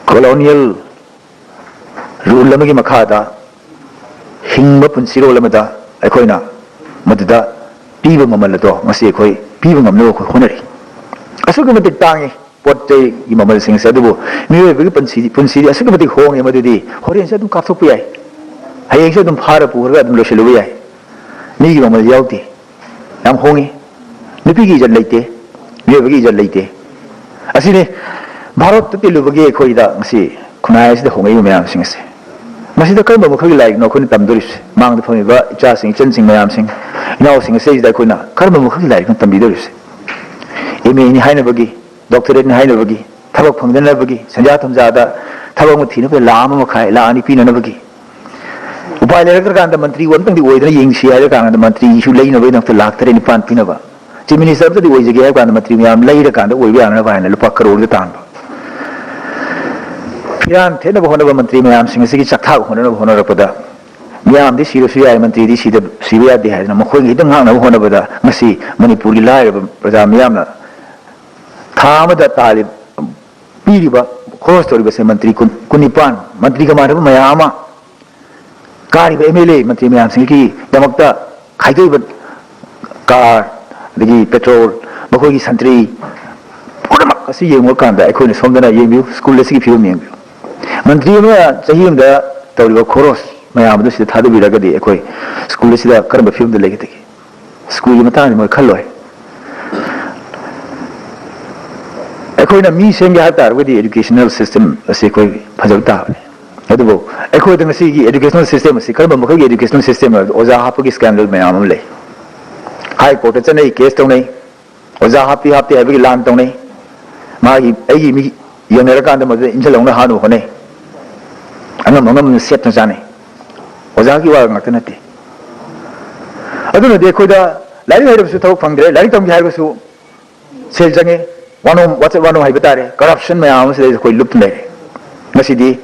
colonial rule ꯑꯃꯒꯤ ꯃꯈꯥꯗ ꯍꯤꯡꯕ ꯄꯨꯟꯁꯤꯔꯣꯜ ꯑꯃꯗ ꯑꯩꯈꯣꯏꯅ ꯃꯗꯨꯗ ꯄꯤꯕ ꯃꯃꯜ ꯑꯗꯣ ꯉꯁꯤ ꯑꯩꯈꯣꯏ ꯄꯤꯕ ꯉꯝꯅꯕ ꯑꯩꯈꯣꯏ ꯍꯣꯠꯅꯔꯤ꯫ ꯑꯁꯨꯛꯀꯤ ꯃꯇꯤꯛ ꯇꯥꯡꯉꯤ ꯄꯣꯠ ꯆꯩꯒꯤ ꯃꯃꯜꯁꯤꯡꯁꯦ, ꯑꯗꯨꯕꯨ ꯃꯤꯑꯣꯏꯕꯒꯤ ꯄꯨꯟꯁꯤꯗꯤ, ꯄꯨꯟꯁꯤꯗꯤ ꯑꯁꯨꯛꯀꯤ ꯃꯇꯤꯛ ꯍꯣꯡꯉꯦ, ꯃꯗꯨꯗꯤ ꯍꯣꯔꯦꯟꯁꯨ ꯑꯗꯨꯝ ꯀꯥꯞꯊꯣꯛꯄ ꯌꯥꯏ, ꯍꯌꯦꯡꯁꯨ ꯑꯗꯨꯝ ꯐꯥꯔ ꯄꯨꯈ꯭ꯔꯒ ꯑꯗꯨꯝ ꯂꯣꯏꯁꯤꯜꯂꯨꯕ ꯌꯥꯏ꯫ ꯃꯤꯒꯤ ꯃꯃꯜ ꯌꯥꯎꯗꯦ, ꯌꯥꯝ ꯍꯣꯡꯉꯤ꯫ ꯅꯨꯄꯤꯒꯤ ꯏꯖꯠ ꯂꯩꯇꯦ, ꯃꯤꯑꯣꯏꯕꯒꯤ ꯏꯖꯠ ꯂꯩꯇꯦ꯫ ꯑꯁꯤꯅꯤ ꯚꯥꯔꯠꯇ ꯇꯤꯜꯂꯨꯕꯒꯤ ꯑꯩꯈꯣꯏꯗ ꯉꯁꯤ ꯈꯨꯟꯅꯥꯏ ꯑꯁꯤꯗ ꯍꯣꯡꯂꯛꯏꯕ ꯃꯌꯥꯝꯁꯤꯡ ꯑꯁꯦ꯫ ꯃꯁꯤꯗ ꯀꯔꯝꯕ ꯃꯈꯜꯒꯤ ꯂꯥꯏꯔꯤꯛꯅꯣ ꯑꯩꯈꯣꯏꯅ ꯇꯝꯗꯣꯔꯤꯁꯦ? ꯃꯥꯡꯗ ꯐꯝꯃꯤꯕ ꯏꯆꯥꯁꯤꯡ, ꯏꯆꯟꯁꯤꯡ ꯃꯌꯥꯝꯁꯤꯡ, ꯏꯅꯥꯎꯁꯤꯡ ꯑꯁꯤꯗꯩꯁꯤꯗ ꯑꯩꯈꯣꯏꯅ ꯀꯔꯝꯕ ꯃꯈꯜꯒꯤ ꯂꯥꯏꯔꯤꯛꯅꯣ ꯇꯝꯕꯤꯗꯣꯔꯤꯁꯦ? ꯑꯦꯝ ꯑꯦꯅꯤ ꯍꯥꯏꯅꯕꯒꯤ, ꯗꯣꯛꯇꯔꯦꯠꯅꯤ ꯍꯥꯏꯅꯕꯒꯤ, ꯊꯕꯛ ꯐꯪꯗꯅꯕꯒꯤ, ꯁꯦꯟꯖꯥ ꯊꯨꯝꯖꯥꯗ ꯊꯕꯛ ꯑꯃ ꯊꯤꯅꯕꯗ ꯂꯥꯈ ꯑꯃ ꯃꯈꯥꯏ, ꯂꯥꯈ ꯑꯅꯤ ꯄꯤꯅꯅꯕꯒꯤ꯫ ꯎꯄꯥꯏ ꯂꯩꯔꯛꯇ꯭ꯔꯀꯥꯟꯗ ꯃꯟꯇ꯭ꯔꯤ ꯑꯃꯇꯪꯗꯤ ꯑꯣꯏꯗꯅ ꯌꯦꯡꯁꯤ ꯍꯥꯏꯔ ꯀꯥꯟꯗ ꯃꯟꯇ꯭ꯔꯤꯁꯨ ꯂꯩꯅꯕꯒꯤꯗꯃꯛꯇ ꯂꯥꯈ ꯇꯔꯦꯠ ꯅꯤꯄꯥꯟ ꯄꯤꯅꯕ꯫ ꯆꯤꯐ ꯃꯤꯅꯤꯁꯇꯔ ꯑꯃꯇꯗꯤ ꯑꯣꯏꯖꯒꯦ ꯍꯥꯏꯕ ꯀꯥꯟꯗ ꯃꯟꯇ꯭ꯔꯤ ꯃꯌꯥꯝ ꯂꯩꯔꯀꯥꯟꯗ ꯑꯣꯏꯕ ꯌꯥꯅꯅꯕ ꯍꯥꯏꯅ ꯂꯨꯄꯥ ꯀꯔꯣꯔꯗ ꯇꯥꯟꯕ꯫ ꯐꯤꯔꯥꯟ ꯊꯦꯠꯅꯕ ꯍꯣꯠꯅꯕ ꯃꯟꯇ꯭ꯔꯤ ꯃꯌꯥꯝꯁꯤꯡ ꯑꯁꯤꯒꯤ ꯆꯥꯛꯊꯥꯛ ꯍꯣꯠꯅꯅꯕ ꯍꯣꯠꯅꯔꯛꯄꯗ ꯃꯤꯌꯥꯝꯗꯤ ꯁꯤꯔꯁꯨ ꯌꯥꯏ, ꯃꯟꯇ꯭ꯔꯤꯗꯤ ꯁꯤꯗ, ꯁꯤꯕ ꯌꯥꯗꯦ ꯍꯥꯏꯗꯅ ꯃꯈꯣꯏꯒꯤ ꯍꯦꯛꯇ ꯉꯥꯛꯅꯕ ꯍꯣꯠꯅꯕꯗ ꯉꯁꯤ ꯃꯅꯤꯄꯨꯔꯒꯤ ꯂꯥꯏꯔꯕ ꯄ꯭ꯔꯖꯥ ꯃꯤꯌꯥꯝꯅ ꯊꯥ ꯑꯃꯗ ꯇꯥꯜꯂꯤ-, ꯄꯤꯔꯤꯕ, ꯈꯣꯔꯁ ꯇꯧꯔꯤꯕꯁꯦ ꯃꯟꯇ꯭ꯔꯤ ꯀꯨꯟ, ꯀꯨꯟꯅꯤꯄꯥꯟ, ꯃꯟꯇ꯭ꯔꯤꯒ ꯃꯥꯟꯅꯕ ꯃꯌꯥꯝ ꯑꯃ ꯀꯥꯔꯤꯕ M L A Mantri ꯃꯌꯥꯝꯁꯤꯡꯒꯤꯗꯃꯛꯇ ꯈꯥꯏꯗꯣꯛꯏꯕ car, ꯑꯗꯒꯤ ꯄꯦꯇ꯭ꯔꯣꯜ, ꯃꯈꯣꯏꯒꯤ ꯁꯟꯇ꯭ꯔꯤ, ꯄꯨꯝꯅꯃꯛ ꯑꯁꯤ ꯌꯦꯡꯕ ꯀꯥꯟꯗ ꯑꯩꯈꯣꯏꯅ ꯁꯣꯝꯗꯅ ꯌꯦꯡꯕꯤꯌꯨ, ꯁ꯭ꯀꯨꯜ ꯑꯁꯤꯒꯤ ꯐꯤꯕꯝ ꯌꯦꯡꯕꯤꯌꯨ꯫ ꯃꯟꯇ꯭ꯔꯤ ꯑꯃꯅ ꯆꯍꯤ ꯑꯃꯗ ꯇꯧꯔꯤꯕ ꯈꯣꯔꯣꯁ ꯃꯌꯥꯝ ꯑꯗꯨ ꯁꯤꯗ ꯊꯥꯗꯕꯤꯔꯒꯗꯤ ꯑꯩꯈꯣꯏ ꯁ꯭ꯀꯨꯜ ꯑꯁꯤꯗ ꯀꯔꯝꯕ ꯐꯤꯕꯝꯗ ꯂꯩꯒꯗꯒꯦ? ꯁ꯭ꯀꯨꯜꯒꯤ ꯃꯇꯥꯡꯗꯤ ꯃꯣꯏ ꯈꯜꯂꯣꯏ꯫ ꯑꯩꯈꯣꯏꯅ ꯃꯤ ꯁꯦꯝꯒꯦ ꯍꯥꯏ ꯇꯥꯔꯒꯗꯤ educational system ꯑꯁꯤ ꯑꯩꯈꯣꯏ ꯐꯖꯕ ꯇꯥꯕꯅꯤ꯫ ꯑꯗꯨꯕꯨ ꯑꯩꯈꯣꯏꯗ ꯉꯁꯤꯒꯤ educational system ꯑꯁꯤ ꯀꯔꯝꯕ ꯃꯈꯜꯒꯤ educational system ꯍꯥꯏꯕꯗ ꯑꯣꯖꯥ ꯍꯥꯞꯄꯒꯤ scandal ꯃꯌꯥꯝ ꯑꯃ ꯂꯩ꯫ High Court ꯇ ꯆꯠꯅꯩ, case ꯇꯧꯅꯩ, ꯑꯣꯖꯥ ꯍꯥꯞꯄꯤ ꯍꯥꯞꯇꯦ ꯍꯥꯏꯕꯒꯤ ꯂꯥꯟ ꯇꯧꯅꯩ꯫ ꯃꯥꯒꯤ, ꯑꯩꯒꯤ ꯃꯤ ꯌꯦꯡꯅꯔꯀꯥꯟꯗ ꯃꯗꯨꯗ ꯏꯟꯁꯤꯜꯍꯧꯅ ꯍꯥꯠꯅꯕ ꯍꯣꯠꯅꯩ꯫ ꯑꯉꯝ ꯑꯉꯝꯕꯅ ꯁꯦꯠꯅ ꯆꯥꯅꯩ꯫ ꯑꯣꯖꯥꯒꯤ ꯋꯥ ꯉꯥꯛꯇ ꯅꯠꯇꯦ꯫ ꯑꯗꯨꯅꯗꯤ ꯑꯩꯈꯣꯏꯗ ꯂꯥꯏꯔꯤꯛ ꯍꯩꯔꯕꯁꯨ ꯊꯕꯛ ꯐꯪꯗ꯭ꯔꯦ, ꯂꯥꯏꯔꯤꯛ ꯇꯝꯒꯦ ꯍꯥꯏꯔꯒꯁꯨ ꯁꯦꯜ ꯆꯪꯉꯤ, ꯋꯥꯅꯣꯝ, ꯋꯥꯆꯠ ꯋꯥꯅꯣꯝ ꯍꯥꯏꯕ ꯇꯥꯔꯦ, corruption ꯃꯌꯥꯝ ꯑꯃꯁꯤꯗ ꯑꯩꯈꯣꯏ ꯂꯨꯞꯇꯨꯅ ꯂꯩꯔꯦ꯫ ꯉꯁꯤꯗꯤ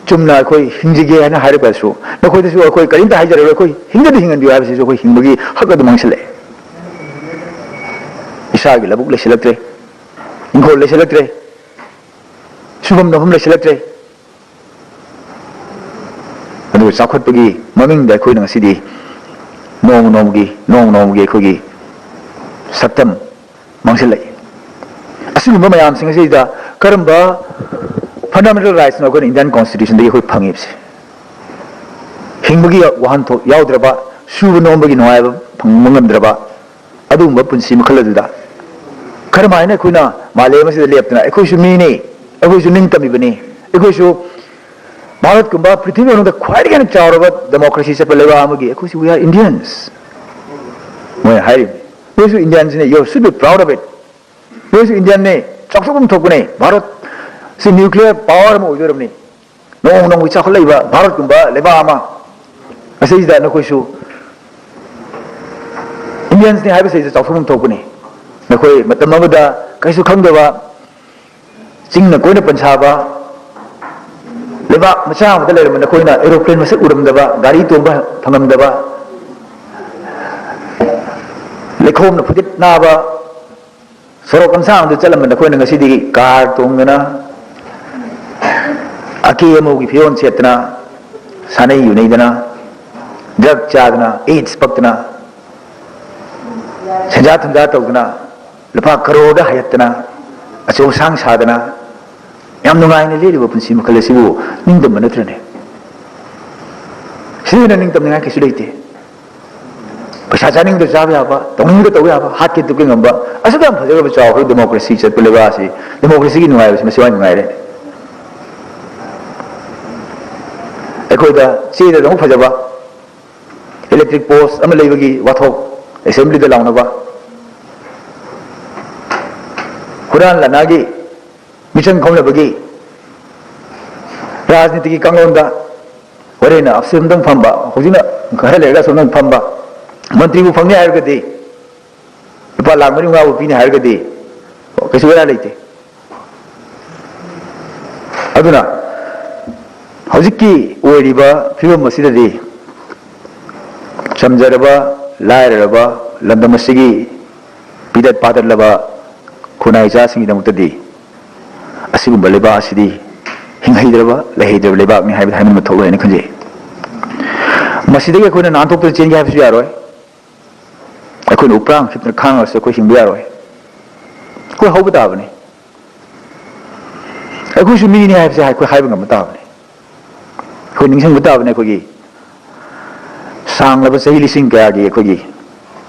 ꯆꯨꯝꯅ ꯑꯩꯈꯣꯏ ꯍꯤꯡꯖꯒꯦ ꯍꯥꯏꯅ ꯍꯥꯏꯔꯒꯁꯨ, ꯅꯈꯣꯏꯗꯁꯨ ꯑꯩꯈꯣꯏ ꯀꯔꯤꯝꯇ ꯍꯥꯏꯖꯔꯔꯣꯏ, ꯑꯩꯈꯣꯏ ꯍꯤꯡꯖꯗ ꯍꯤꯡꯍꯟꯕꯤꯌꯨ ꯍꯥꯏꯕꯁꯤꯁꯨ ꯑꯩꯈꯣꯏ ꯍꯤꯡꯕꯒꯤ ꯍꯛ ꯑꯗꯨ ꯃꯥꯡꯁꯤꯜꯂꯛꯑꯦ꯫ ꯏꯁꯥꯒꯤ ꯂꯧꯕꯨꯛ ꯂꯩꯁꯤꯜꯂꯛꯇ꯭ꯔꯦ, ꯏꯪꯈꯣꯜ ꯂꯩꯁꯤꯜꯂꯛꯇ꯭ꯔꯦ, ꯁꯨꯐꯝ ꯅꯣꯝꯐꯝ ꯂꯩꯁꯤꯜꯂꯛꯇ꯭ꯔꯦ꯫ ꯑꯗꯨꯒ ꯆꯥꯎꯈꯠꯄꯒꯤ ꯃꯃꯤꯡꯗ ꯑꯩꯈꯣꯏꯅ ꯉꯁꯤꯗꯤ ꯅꯣꯡꯃ ꯅꯣꯡꯃꯒꯤ, ꯅꯣꯡꯃ ꯅꯣꯡꯃꯒꯤ ꯑꯩꯈꯣꯏꯒꯤ ꯁꯛꯇꯝ ꯃꯥꯡꯁꯤꯜꯂꯛꯏ꯫ ꯑꯁꯤꯒꯨꯝꯕ ꯃꯌꯥꯝꯁꯤꯡ ꯑꯁꯤꯗ ꯀꯔꯝꯕ fundamental rights ꯅꯣ ꯑꯩꯈꯣꯏꯅ Indian Constitution ꯗꯒꯤ ꯑꯩꯈꯣꯏ ꯐꯪꯉꯤꯕꯁꯦ? ꯍꯤꯡꯕꯒꯤ ꯋꯥꯍꯟꯊꯣꯛ ꯌꯥꯎꯗ꯭ꯔꯕ, ꯁꯨꯕ ꯅꯣꯝꯕꯒꯤ ꯅꯨꯡꯉꯥꯏꯕ ꯐꯪꯕ ꯉꯝꯗ꯭ꯔꯕ, ꯑꯗꯨꯒꯨꯝꯕ ꯄꯨꯟꯁꯤ ꯃꯈꯜ ꯑꯗꯨꯗ ꯀꯔꯝꯍꯥꯏꯅ ꯑꯩꯈꯣꯏꯅ ꯃꯥꯂꯦꯝ ꯑꯁꯤꯗ ꯂꯦꯞꯇꯅ, ꯑꯩꯈꯣꯏꯁꯨ ꯃꯤꯅꯤ, ꯑꯩꯈꯣꯏꯁꯨ ꯅꯤꯡꯇꯝꯃꯤꯕꯅꯤ, ꯑꯩꯈꯣꯏꯁꯨ ꯚꯥꯔꯠꯀꯨꯝꯕ ꯄ꯭ꯔꯤꯊꯤꯕꯤ ꯃꯅꯨꯡꯗ ꯈ꯭ꯋꯥꯏꯗꯒꯤ ꯍꯦꯟꯅ ꯆꯥꯎꯔꯕ democracy ꯆꯠꯄ ꯂꯩꯕꯥꯛ ꯑꯃꯒꯤ ꯑꯩꯈꯣꯏꯁꯨ we are Indians꯫ ꯃꯣꯏꯅ ꯍꯥꯏꯔꯤꯕꯅꯤ, "ꯅꯣꯏꯁꯨ Indians ꯅꯤ, you should be proud of it꯫ ꯅꯣꯏꯁꯨ Indian ꯅꯤ, ꯆꯥꯎꯊꯣꯛꯐꯝ ꯊꯣꯛꯄꯅꯤ꯫ ꯚꯥꯔꯠ ꯁꯤ nuclear power ꯑꯃ ꯑꯣꯏꯗꯣꯔꯕꯅꯤ꯫ ꯅꯣꯡꯃ ꯅꯣꯡꯃꯒꯤ ꯆꯥꯎꯈꯠꯂꯛꯏꯕ ꯚꯥꯔꯠꯀꯨꯝꯕ ꯂꯩꯕꯥꯛ ꯑꯃ ꯑꯁꯤꯗ ꯅꯈꯣꯏꯁꯨ Indians ꯅꯤ ꯍꯥꯏꯕꯁꯤꯗ ꯆꯥꯎꯊꯣꯛꯐꯝ ꯊꯣꯛꯄꯅꯤ꯫ ꯅꯈꯣꯏ ꯃꯇꯝ ꯑꯃꯗ ꯀꯩꯁꯨ ꯈꯪꯗꯕ, ꯆꯤꯡꯅ ꯀꯣꯏꯅ ꯄꯟꯁꯥꯕ ꯂꯩꯕꯥꯛ ꯃꯆꯥ ꯑꯃꯗ ꯂꯩꯔꯝꯕ ꯅꯈꯣꯏꯅ aeroplane ꯃꯁꯛ ꯎꯔꯝꯗꯕ, ꯒꯥꯔꯤ ꯇꯣꯡꯕ ꯐꯪꯉꯝꯗꯕ, ꯂꯩꯈꯣꯝꯅ ꯐꯨꯗꯤꯠ ꯅꯥꯕ ꯁꯣꯔꯣꯛ ꯂꯝꯁꯥꯡꯗ ꯆꯠꯂꯝꯕ ꯅꯈꯣꯏꯅ ꯉꯁꯤꯗꯤ ꯀꯥꯔ ꯇꯣꯡꯗꯅ, ꯑꯀꯦ ꯑꯃꯧꯒꯤ ꯐꯤꯔꯣꯜ ꯁꯦꯠꯇꯅ, ꯁꯥꯟꯅꯩ ꯌꯨꯅꯩꯗꯅ, ꯗ꯭ꯔꯒ ꯆꯥꯗꯅ, ꯑꯦꯗꯁ ꯄꯛꯇꯅ, ꯁꯦꯟꯖꯥ ꯊꯨꯝꯖꯥ ꯇꯧꯗꯅ, ꯂꯨꯄꯥ ꯀꯔꯣꯔꯗ ꯍꯥꯏꯒꯠꯇꯅ, ꯑꯆꯧ ꯑꯁꯥꯡ ꯁꯥꯗꯅ, ꯌꯥꯝ ꯅꯨꯡꯉꯥꯏꯅ ꯂꯦꯜꯂꯤꯕ ꯄꯨꯟꯁꯤ ꯃꯈꯜ ꯑꯁꯤꯕꯨ ꯅꯤꯡꯇꯝꯕ ꯅꯠꯇ꯭ꯔꯅꯦ? ꯁꯤꯗ ꯍꯦꯟꯅ ꯅꯤꯡꯇꯝꯅꯤꯡꯉꯥꯏ ꯀꯩꯁꯨ ꯂꯩꯇꯦ꯫ ꯄꯩꯁꯥ ꯆꯥꯅꯤꯡꯕꯗ ꯆꯥꯕ ꯌꯥꯕ, ꯇꯧꯅꯤꯡꯕꯗ ꯇꯧꯕ ꯌꯥꯕ, ꯍꯥꯠꯀꯦ ꯇꯨꯞꯀꯦ ꯉꯝꯕ, ꯑꯁꯨꯛ ꯌꯥꯝ ꯐꯖꯈ꯭ꯔꯕ ꯆꯥꯎꯈ꯭ꯔꯕ ꯗꯦꯃꯣꯀ꯭ꯔꯦꯁꯤ ꯆꯠꯄ ꯂꯩꯕꯥꯛ ꯑꯁꯤ, ꯗꯦꯃꯣꯀ꯭ꯔꯦꯁꯤꯒꯤ ꯅꯨꯡꯉꯥꯏꯕꯁꯤ ꯃꯁꯤ ꯋꯥꯏ ꯅꯨꯡꯉꯥꯏꯔꯦ꯫ ꯑꯩꯈꯣꯏꯗ ꯆꯦꯗ ꯑꯗꯨꯝ ꯐꯖꯕ ꯏꯂꯦꯛꯇ꯭ꯔꯤꯛ ꯄꯣꯁ ꯑꯃ ꯂꯩꯕꯒꯤ ꯋꯥꯊꯣꯛ ꯑꯦꯁꯦꯝꯕ꯭ꯂꯤꯗ ꯂꯥꯎꯅꯕ, ꯍꯨꯔꯥꯟ ꯂꯥꯟꯅꯥꯒꯤ ꯃꯤꯆꯪ ꯈꯣꯝꯅꯕꯒꯤ ꯔꯥꯖꯅꯤꯇꯤꯒꯤ ꯀꯥꯡꯂꯣꯟꯗ ꯍꯣꯔꯦꯟꯅ ꯑꯁꯣꯝꯗꯪ ꯐꯝꯕ, ꯍꯧꯖꯤꯛꯅ ꯈꯔ ꯂꯩꯔꯒ ꯑꯁꯣꯝꯗꯪ ꯐꯝꯕ, ꯃꯟꯇ꯭ꯔꯤꯕꯨ ꯐꯪꯅꯤ ꯍꯥꯏꯔꯒꯗꯤ, ꯂꯨꯄꯥ ꯂꯥꯛ ꯃꯔꯤ ꯃꯉꯥꯕꯨ ꯄꯤꯅꯤ ꯍꯥꯏꯔꯒꯗꯤ ꯀꯩꯁꯨ ꯕꯦꯔꯥ ꯂꯩꯇꯦ꯫ ꯑꯗꯨꯅ ꯍꯧꯖꯤꯛꯀꯤ ꯑꯣꯏꯔꯤꯕ ꯐꯤꯕꯝ ꯑꯁꯤꯗꯗꯤ ꯆꯝꯖꯔꯕ, ꯂꯥꯏꯔꯔꯕ ꯂꯝꯗꯝ ꯑꯁꯤꯒꯤ ꯄꯤꯗꯠ ꯄꯥꯗꯠꯂꯕ ꯈꯨꯟꯅꯥꯏ ꯏꯆꯥꯁꯤꯡꯒꯤꯗꯃꯛꯇꯗꯤ ꯑꯁꯤꯒꯨꯝꯕ ꯂꯩꯕꯥꯛ ꯑꯁꯤꯗꯤ ꯍꯤꯡꯍꯩꯗ꯭ꯔꯕ, ꯂꯩꯍꯩꯗ꯭ꯔꯕ ꯂꯩꯕꯥꯛꯅꯤ ꯍꯥꯏꯕꯗ ꯍꯥꯏꯃꯟꯕ ꯊꯣꯛꯂꯣꯏ ꯍꯥꯏꯅ ꯈꯟꯖꯩ꯫ ꯃꯁꯤꯗꯒꯤ ꯑꯩꯈꯣꯏꯅ ꯅꯥꯟꯊꯣꯛꯇꯨꯅ ꯆꯦꯟꯒꯦ ꯍꯥꯏꯕꯁꯨ ꯌꯥꯔꯣꯏ꯫ ꯑꯩꯈꯣꯏꯅ ꯎꯄ꯭ꯔꯥꯡ ꯍꯤꯞꯇꯨꯅ ꯈꯥꯡꯉꯒꯁꯨ ꯑꯩꯈꯣꯏ ꯍꯤꯡꯕ ꯌꯥꯔꯣꯏ꯫ ꯑꯩꯈꯣꯏ ꯍꯧꯕ ꯇꯥꯕꯅꯤ꯫ ꯑꯩꯈꯣꯏꯁꯨ ꯃꯤꯅꯤ ꯍꯥꯏꯕꯁꯦ ꯑꯩꯈꯣꯏ ꯍꯥꯏꯕ ꯉꯝꯕ ꯇꯥꯕꯅꯤ꯫ ꯑꯩꯈꯣꯏ ꯅꯤꯡꯁꯤꯡꯕ ꯇꯥꯕꯅꯤ꯫ ꯑꯩꯈꯣꯏꯒꯤ ꯁꯥꯡꯂꯕ ꯆꯍꯤ ꯂꯤꯁꯤꯡ ꯀꯌꯥꯒꯤ ꯑꯩꯈꯣꯏꯒꯤ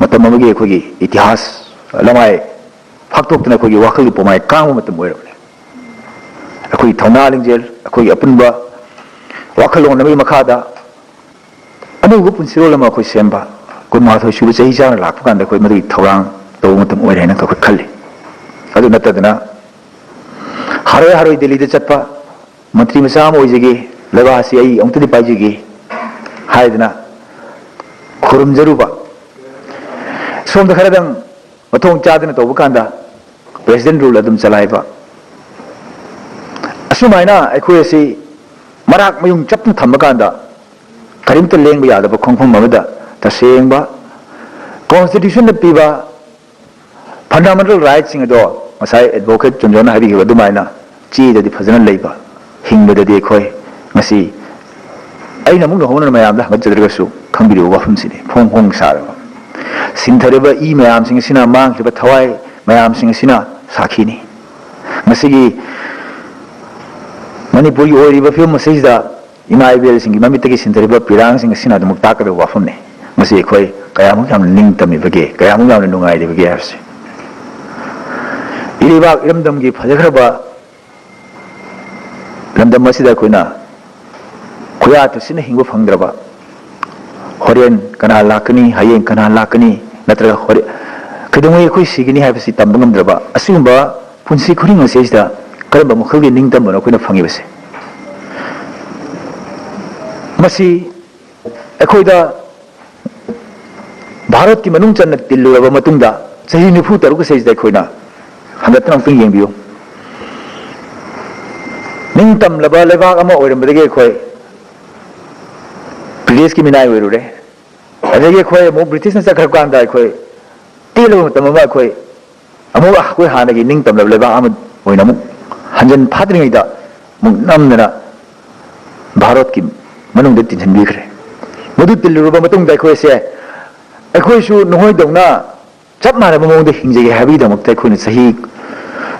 ꯃꯇꯝ ꯑꯃꯒꯤ ꯑꯩꯈꯣꯏꯒꯤ ꯏꯇꯤꯍꯥꯁ ꯂꯃꯥꯏ ꯐꯥꯛꯇꯣꯛꯇꯨꯅ ꯑꯩꯈꯣꯏꯒꯤ ꯋꯥꯈꯜꯒꯤ ꯄꯨꯃꯥꯏ ꯀꯥꯡꯕ ꯃꯇꯝ ꯑꯣꯏꯔꯕꯅꯤ꯫ ꯑꯩꯈꯣꯏꯒꯤ ꯊꯧꯅꯥ ꯂꯤꯡꯖꯦꯜ, ꯑꯩꯈꯣꯏꯒꯤ ꯑꯄꯨꯟꯕ ꯋꯥꯈꯜꯂꯣꯟ ꯑꯃꯒꯤ ꯃꯈꯥꯗ ꯑꯅꯧꯕ ꯄꯨꯟꯁꯤꯔꯣꯜ ꯑꯃ ꯑꯩꯈꯣꯏ ꯁꯦꯝꯕ, ꯀꯨꯟꯃꯥꯊꯣꯏ ꯁꯨꯕ ꯆꯍꯤ ꯆꯥꯅ ꯂꯥꯛꯄ ꯀꯥꯟꯗ ꯑꯩꯈꯣꯏ ꯃꯗꯨꯒꯤ ꯊꯧꯔꯥꯡ ꯇꯧꯕ ꯃꯇꯝ ꯑꯣꯏꯔꯦ ꯍꯥꯏꯅ ꯑꯩꯈꯣꯏ ꯈꯜꯂꯤ꯫ ꯑꯗꯨ ꯅꯠꯇꯗꯅ ꯍꯔꯣꯏ ꯍꯔꯣꯏ ꯗꯦꯜꯂꯤꯗ ꯆꯠꯄ, ꯃꯟꯇ꯭ꯔꯤ ꯃꯆꯥ ꯑꯃ ꯑꯣꯏꯖꯒꯦ, ꯂꯩꯕꯥꯛ ꯑꯁꯤ ꯑꯩ ꯑꯃꯨꯛꯇꯗꯤ ꯄꯥꯏꯖꯒꯦ ꯍꯥꯏꯗꯅ ꯈꯨꯔꯨꯝꯖꯔꯨꯕ, ꯁꯣꯝꯗ ꯈꯔꯗꯪ ꯃꯊꯣꯡ ꯆꯥꯗꯅ ꯇꯧꯕ ꯀꯥꯟꯗ president rule ꯑꯗꯨꯝ ꯆꯂꯥꯏꯕ, ꯑꯁꯨꯃꯥꯏꯅ ꯑꯩꯈꯣꯏ ꯑꯁꯤ ꯃꯔꯥꯛ ꯃꯌꯨꯡ ꯆꯞꯅ ꯊꯝꯕ ꯀꯥꯟꯗ ꯀꯔꯤꯝꯇ ꯂꯦꯡꯕ ꯌꯥꯗꯕ ꯈꯣꯡꯐꯝ ꯑꯃꯗ ꯇꯁꯦꯡꯕ constitutionꯅ ꯄꯤꯕ fundamental rightꯁꯤꯡ ꯑꯗꯣ ꯉꯁꯥꯏ advocate ꯆꯟꯖꯣꯅ ꯍꯥꯏꯕꯤꯈꯤꯕ ꯑꯗꯨꯃꯥꯏꯅ ꯆꯦꯗꯗꯤ ꯐꯖꯅ ꯂꯩꯕ, ꯍꯤꯡꯕꯗꯗꯤ ꯑꯩꯈꯣꯏ ꯉꯁꯤ ꯑꯩꯅ ꯑꯃꯨꯛ ꯅꯧꯍꯧꯅꯅ ꯃꯌꯥꯝꯗ ꯍꯪꯒꯠꯆꯗ꯭ꯔꯒꯁꯨ ꯈꯪꯕꯤꯔꯤꯕ ꯋꯥꯐꯝꯁꯤꯅꯤ꯫ ꯐꯣꯡ ꯐꯣꯡ ꯁꯥꯔꯕ ꯁꯤꯟꯊꯔꯤꯕ ꯏ ꯃꯌꯥꯝꯁꯤꯡ ꯑꯁꯤꯅ, ꯃꯥꯡꯈꯤꯕ ꯊꯋꯥꯏ ꯃꯌꯥꯝꯁꯤꯡ ꯑꯁꯤꯅ ꯁꯥꯈꯤꯅꯤ꯫ ꯉꯁꯤꯒꯤ ꯃꯅꯤꯄꯨꯔꯒꯤ ꯑꯣꯏꯔꯤꯕ ꯐꯤꯕꯝ ꯑꯁꯤꯗ ꯏꯃꯥ ꯏꯕꯦꯜꯁꯤꯡꯒꯤ ꯃꯃꯤꯠꯇꯒꯤ ꯁꯤꯟꯊꯔꯤꯕ ꯄꯤꯔꯥꯡꯁꯤꯡ ꯑꯁꯤꯅ ꯑꯗꯨꯃꯛ ꯇꯥꯛꯀꯗꯕ ꯋꯥꯐꯝꯅꯤ꯫ ꯃꯁꯤ ꯑꯩꯈꯣꯏ ꯀꯌꯥꯃꯨꯛ ꯌꯥꯝꯅ ꯅꯤꯡꯇꯝꯃꯤꯕꯒꯦ, ꯀꯌꯥꯃꯨꯛ ꯌꯥꯝꯅ ꯅꯨꯡꯉꯥꯏꯔꯤꯕꯒꯦ ꯍꯥꯏꯕꯁꯦ꯫ ꯏꯔꯩꯕꯥꯛ ꯏꯔꯝꯗꯝꯒꯤ ꯐꯖꯈ꯭ꯔꯕ ꯂꯝꯗꯝ ꯑꯁꯤꯗ ꯑꯩꯈꯣꯏꯅ ꯈꯨꯌꯥ ꯇꯨꯁꯤꯟꯅ ꯍꯤꯡꯕ ꯐꯪꯗ꯭ꯔꯕ, ꯍꯣꯔꯦꯟ ꯀꯅꯥ ꯂꯥꯛꯀꯅꯤ, ꯍꯌꯦꯡ ꯀꯅꯥ ꯂꯥꯛꯀꯅꯤ, ꯅꯠꯇ꯭ꯔꯒ ꯍꯣꯔꯦꯟ ꯀꯩꯗꯧꯉꯩ ꯑꯩꯈꯣꯏ ꯁꯤꯒꯅꯤ ꯍꯥꯏꯕꯁꯤ ꯇꯝꯕ ꯉꯝꯗ꯭ꯔꯕ ꯑꯁꯤꯒꯨꯝꯕ ꯄꯨꯟꯁꯤ ꯈꯨꯗꯤꯡ ꯑꯁꯤꯗ ꯀꯔꯝꯕ ꯃꯈꯜꯒꯤ ꯅꯤꯡꯇꯝꯕꯅꯣ ꯑꯩꯈꯣꯏꯅ ꯐꯪꯉꯤꯕꯁꯦ? ꯃꯁꯤ ꯑꯩꯈꯣꯏꯗ ꯚꯥꯔꯠꯀꯤ ꯃꯅꯨꯡ ꯆꯟꯅ ꯇꯤꯜꯂꯨꯔꯕ ꯃꯇꯨꯡꯗ, ꯆꯍꯤ ꯅꯤꯐꯨ ꯇꯔꯨꯛ ꯑꯁꯤꯗ ꯑꯩꯈꯣꯏꯅ ꯍꯟꯒꯠꯇꯨꯅ ꯑꯃꯨꯛꯇꯪ ꯌꯦꯡꯕꯤꯌꯨ꯫ ꯅꯤꯡꯇꯝꯂꯕ ꯂꯩꯕꯥꯛ ꯑꯃ ꯑꯣꯏꯔꯝꯕꯗꯒꯤ ꯑꯩꯈꯣꯏ ꯕ꯭ꯔꯤꯇꯤꯁꯀꯤ ꯃꯤꯅꯥꯏ ꯑꯣꯏꯔꯨꯔꯦ꯫ ꯑꯗꯒꯤ ꯑꯩꯈꯣꯏ ꯑꯃꯨꯛ ꯕ꯭ꯔꯤꯇꯤꯁꯅ ꯆꯠꯈ꯭ꯔꯕ ꯀꯥꯟꯗ ꯑꯩꯈꯣꯏ ꯇꯦꯜꯂꯕ ꯃꯇꯝ ꯑꯃ ꯑꯩꯈꯣꯏ ꯑꯃꯨꯛ ꯑꯩꯈꯣꯏ ꯍꯥꯟꯅꯒꯤ ꯅꯤꯡꯇꯝꯂꯕ ꯂꯩꯕꯥꯛ ꯑꯃ ꯑꯣꯏꯅ ꯑꯃꯨꯛ ꯍꯟꯖꯤꯟ ꯐꯥꯗ꯭ꯔꯤꯉꯩꯗ ꯑꯃꯨꯛ ꯅꯝꯗꯅ ꯚꯥꯔꯠꯀꯤ ꯃꯅꯨꯡꯗ ꯇꯤꯟꯁꯤꯟꯕꯤꯈ꯭ꯔꯦ꯫ ꯃꯗꯨ ꯇꯤꯜꯂꯨꯔꯕ ꯃꯇꯨꯡꯗ ꯑꯩꯈꯣꯏꯁꯦ, ꯑꯩꯈꯣꯏꯁꯨ ꯅꯈꯣꯏꯗꯧꯅ ꯆꯞ ꯃꯥꯟꯅꯕ ꯃꯑꯣꯡꯗ ꯍꯤꯡꯖꯒꯦ ꯍꯥꯏꯕꯒꯤꯗꯃꯛꯇ ꯑꯩꯈꯣꯏꯅ ꯆꯍꯤ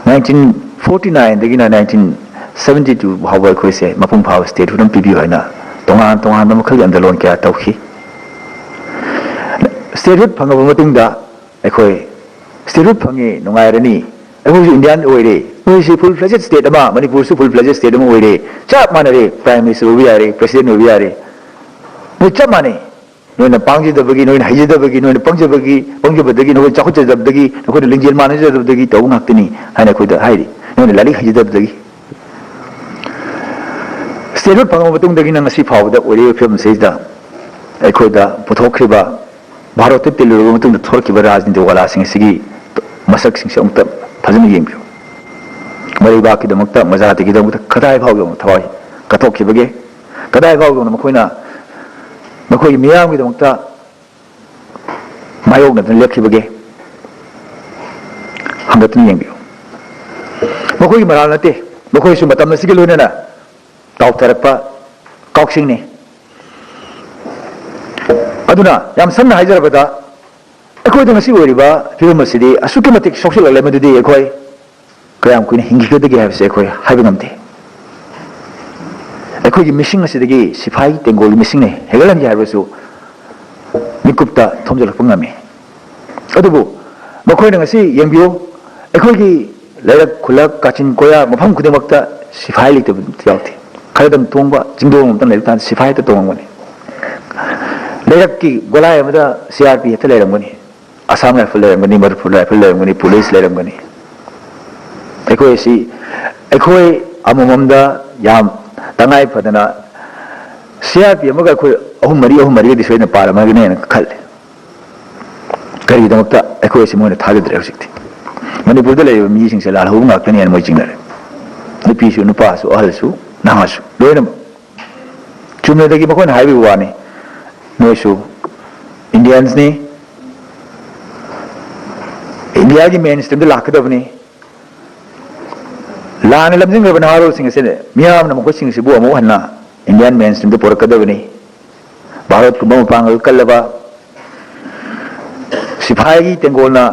ꯅꯥꯏꯟꯇꯤꯟ ꯐꯣꯔꯇꯤ ꯅꯥꯏꯟꯗꯒꯤꯅ ꯅꯥꯏꯟꯇꯤꯟ ꯁꯕꯦꯟꯇꯤ ꯇꯨ ꯐꯥꯎꯕ ꯑꯩꯈꯣꯏꯁꯦ ꯃꯄꯨꯡ ꯐꯥꯕ statehood ꯑꯃ ꯄꯤꯕꯤꯌꯨ ꯍꯥꯏꯅ ꯇꯣꯉꯥꯟ ꯇꯣꯉꯥꯟꯕ ꯃꯈꯜꯒꯤ ꯑꯟꯗꯂꯣꯟ ꯀꯌꯥ ꯇꯧꯈꯤ꯫ Statehood ꯐꯪꯉꯕ ꯃꯇꯨꯡꯗ ꯑꯩꯈꯣꯏ statehood ꯐꯪꯉꯦ, ꯅꯨꯡꯉꯥꯏꯔꯅꯤ, ꯑꯩꯈꯣꯏꯁꯨ Indian ꯑꯣꯏꯔꯦ, ꯅꯣꯏꯁꯤ full fledged state ꯑꯃ, ꯃꯅꯤꯄꯨꯔꯁꯨ full fledged state ꯑꯃ ꯑꯣꯏꯔꯦ, ꯆꯞ ꯃꯥꯟꯅꯔꯦ, prime minister ꯑꯣꯏꯕ ꯌꯥꯔꯦ, president ꯑꯣꯏꯕ ꯌꯥꯔꯦ, ꯅꯣꯏ ꯆꯞ ꯃꯥꯟꯅꯩ꯫ ꯅꯣꯏꯅ ꯄꯥꯡꯖꯗꯕꯒꯤ, ꯅꯣꯏꯅ ꯍꯩꯖꯗꯕꯒꯤ, ꯅꯣꯏꯅ ꯄꯪꯖꯕꯒꯤ, ꯄꯪꯖꯕꯗꯒꯤ, ꯅꯈꯣꯏ ꯆꯥꯎꯈꯠꯆꯗꯕꯗꯒꯤ, ꯅꯈꯣꯏꯅ ꯂꯤꯡꯖꯦꯜ ꯃꯥꯟꯅꯖꯗꯕꯗꯒꯤ ꯇꯧꯕ ꯉꯥꯛꯇꯅꯤ ꯍꯥꯏꯅ ꯑꯩꯈꯣꯏꯗ ꯍꯥꯏꯔꯤ꯫ ꯅꯣꯏꯅ ꯂꯥꯏꯔꯤꯛ ꯍꯩꯖꯗꯕꯗꯒꯤ꯫ Statehood ꯐꯪꯉꯕ ꯃꯇꯨꯡꯗꯒꯤꯅ ꯉꯁꯤ ꯐꯥꯎꯕꯗ ꯑꯣꯏꯔꯤꯕ ꯐꯤꯕꯝ ꯑꯁꯤꯗ ꯑꯩꯈꯣꯏꯗ ꯄꯨꯊꯣꯛꯈ꯭ꯔꯤꯕ, ꯚꯥꯔꯠꯇ ꯇꯤꯜꯂꯨꯔꯕ ꯃꯇꯨꯡꯗ ꯊꯣꯛꯂꯛꯈꯤꯕ ꯔꯥꯖꯅꯤꯇꯤ ꯋꯥꯂꯥꯁꯤꯡ ꯑꯁꯤꯒꯤ ꯃꯁꯛꯁꯤꯡꯁꯦ ꯑꯃꯨꯛꯇ ꯐꯖꯅ ꯌꯦꯡꯕꯤꯌꯨ꯫ ꯃꯔꯩꯕꯥꯛꯀꯤꯗꯃꯛꯇ, ꯃꯖꯥꯇꯤꯒꯤꯗꯃꯛꯇ ꯀꯗꯥꯏ ꯐꯥꯎ ꯌꯧꯅ ꯊꯋꯥꯏ ꯀꯠꯊꯣꯛꯈꯤꯕꯒꯦ? ꯀꯗꯥꯏ ꯐꯥꯎ ꯌꯧꯅ ꯃꯈꯣꯏꯅ ꯃꯈꯣꯏꯒꯤ ꯃꯤꯌꯥꯝꯒꯤꯗꯃꯛꯇ ꯃꯥꯌꯣꯛꯅꯗꯨꯅ ꯂꯦꯞꯈꯤꯕꯒꯦ? ꯍꯟꯒꯠꯇꯨꯅ ꯌꯦꯡꯕꯤꯌꯨ꯫ ꯃꯈꯣꯏꯒꯤ ꯃꯔꯥꯜ ꯅꯠꯇꯦ, ꯃꯈꯣꯏꯁꯨ ꯃꯇꯝ ꯑꯁꯤꯒ ꯂꯣꯏꯅꯅ ꯀꯥꯎꯊꯔꯛꯄ ꯀꯥꯎꯁꯤꯡꯅꯤ꯫ ꯑꯗꯨꯅ ꯌꯥꯝ ꯁꯝꯅ ꯍꯥꯏꯖꯔꯕꯗ, ꯑꯩꯈꯣꯏꯗ ꯉꯁꯤ ꯑꯣꯏꯔꯤꯕ ꯐꯤꯕꯝ ꯑꯁꯤꯗꯤ ꯑꯁꯨꯛꯀꯤ ꯃꯇꯤꯛ ꯁꯣꯛꯆꯜꯂꯛꯂꯦ, ꯃꯗꯨꯗꯤ ꯑꯩꯈꯣꯏ ꯀꯌꯥꯝ ꯀꯨꯏꯅ ꯍꯤꯡꯈꯤꯒꯗꯒꯦ ꯍꯥꯏꯕꯁꯦ ꯑꯩꯈꯣꯏ ꯍꯥꯏꯕ ꯉꯝꯗꯦ꯫ ꯑꯩꯈꯣꯏꯒꯤ ꯃꯤꯁꯤꯡ ꯑꯁꯤꯗꯒꯤ ꯁꯤꯐꯥꯏ ꯇꯦꯡꯒꯣꯜꯒꯤ ꯃꯤꯁꯤꯡꯅ ꯍꯦꯟꯒꯠꯍꯟꯒꯦ ꯍꯥꯏꯔꯕꯁꯨ ꯃꯤꯀꯨꯞꯇ ꯊꯣꯝꯖꯤꯜꯂꯛꯄ ꯉꯝꯃꯤ꯫ ꯑꯗꯨꯕꯨ ꯃꯈꯣꯏꯅ ꯉꯁꯤ ꯌꯦꯡꯕꯤꯌꯨ, ꯑꯩꯈꯣꯏꯒꯤ ꯂꯩꯔꯛ, ꯈꯨꯜꯂꯛ, ꯀꯥꯆꯤꯟ ꯀꯣꯌꯥ, ꯃꯐꯝ ꯈꯨꯗꯤꯡꯃꯛꯇ ꯁꯤꯐꯥꯏ ꯂꯩꯇꯕ ꯑꯝꯇ ꯌꯥꯎꯗꯦ꯫ ꯈꯔꯗꯪ ꯇꯣꯡꯕ ꯆꯤꯡꯗꯣꯡ ꯑꯃꯇꯪ ꯂꯩꯕ ꯇꯥꯔꯗꯤ ꯁꯤꯐꯥꯏ ꯍꯦꯛꯇ ꯇꯣꯡꯉꯝꯒꯅꯤ꯫ ꯂꯩꯔꯛꯀꯤ ꯒꯣꯂꯥꯏ ꯑꯃꯗ ꯁꯤ ꯑꯥꯔ ꯄꯤ ꯍꯦꯛꯇ ꯂꯩꯔꯝꯒꯅꯤ꯫ ꯑꯁꯥꯝ ꯔꯥꯏꯐꯜ ꯂꯩꯔꯝꯒꯅꯤ, ꯃꯅꯤꯄꯨꯔ ꯔꯥꯏꯐꯜ ꯂꯩꯔꯝꯒꯅꯤ, ꯄꯨꯂꯤꯁ ꯂꯩꯔꯝꯒꯅꯤ꯫ ꯑꯩꯈꯣꯏ ꯑꯁꯤ, ꯑꯩꯈꯣꯏ ꯑꯃꯃꯝꯗ ꯌꯥꯝ ꯇꯉꯥꯏ ꯐꯗꯅ ꯁꯤ ꯑꯥꯔ ꯄꯤ ꯑꯃꯒ ꯑꯩꯈꯣꯏ ꯑꯍꯨꯝ ꯃꯔꯤ, ꯑꯍꯨꯝ ꯃꯔꯤꯒꯗꯤ ꯁꯣꯏꯗꯅ ꯄꯥꯔꯝꯃꯒꯅꯦꯅ ꯈꯜꯂꯤ꯫ ꯀꯔꯤꯒꯤꯗꯃꯛꯇ ꯑꯩꯈꯣꯏ ꯑꯁꯤ ꯃꯣꯏꯅ ꯊꯥꯖꯗ꯭ꯔꯦ ꯍꯧꯖꯤꯛꯇꯤ? ꯃꯅꯤꯄꯨꯔꯗ ꯂꯩꯔꯤꯕ ꯃꯤꯁꯤꯡꯁꯦ ꯂꯥꯜꯍꯧꯕ ꯉꯥꯛꯇꯅꯦꯅ ꯃꯣꯏ ꯆꯤꯡꯅꯔꯦ꯫ ꯅꯨꯄꯤꯁꯨ, ꯅꯨꯄꯥꯁꯨ, ꯑꯍꯜꯁꯨ, ꯅꯍꯥꯁꯨ, ꯂꯣꯏꯅꯃꯛ꯫ ꯆꯨꯝꯅꯗꯒꯤ ꯃꯈꯣꯏꯅ ꯍꯥꯏꯕꯤꯕ ꯋꯥꯅꯤ, ꯅꯣꯏꯁꯨ ꯏꯟꯗꯤꯌꯟꯁꯅꯤ, ꯏꯟꯗꯤꯌꯥꯒꯤ ꯃꯦꯟ ꯁ꯭ꯇ꯭ꯔꯤꯝꯗ ꯂꯥꯛꯀꯗꯕꯅꯤ꯫ ꯂꯥꯟꯅ ꯂꯝꯖꯤꯡꯈ꯭ꯔꯕ ꯅꯍꯥꯔꯣꯜꯁꯤꯡ ꯑꯁꯤꯅ, ꯃꯤꯌꯥꯝꯅ ꯃꯈꯣꯏꯁꯤꯡ ꯑꯁꯤꯕꯨ ꯑꯃꯨꯛ ꯍꯟꯅ ꯏꯟꯗꯤꯌꯟ ꯃꯦꯟ ꯁ꯭ꯇ꯭ꯔꯤꯝꯗ ꯄꯨꯔꯛꯀꯗꯕꯅꯤ꯫ ꯚꯥꯔꯠꯀꯨꯝꯕ ꯃꯄꯥꯡꯒꯜ ꯀꯜꯂꯕ ꯁꯤꯐꯥꯏꯒꯤ ꯇꯦꯡꯒꯣꯜꯅ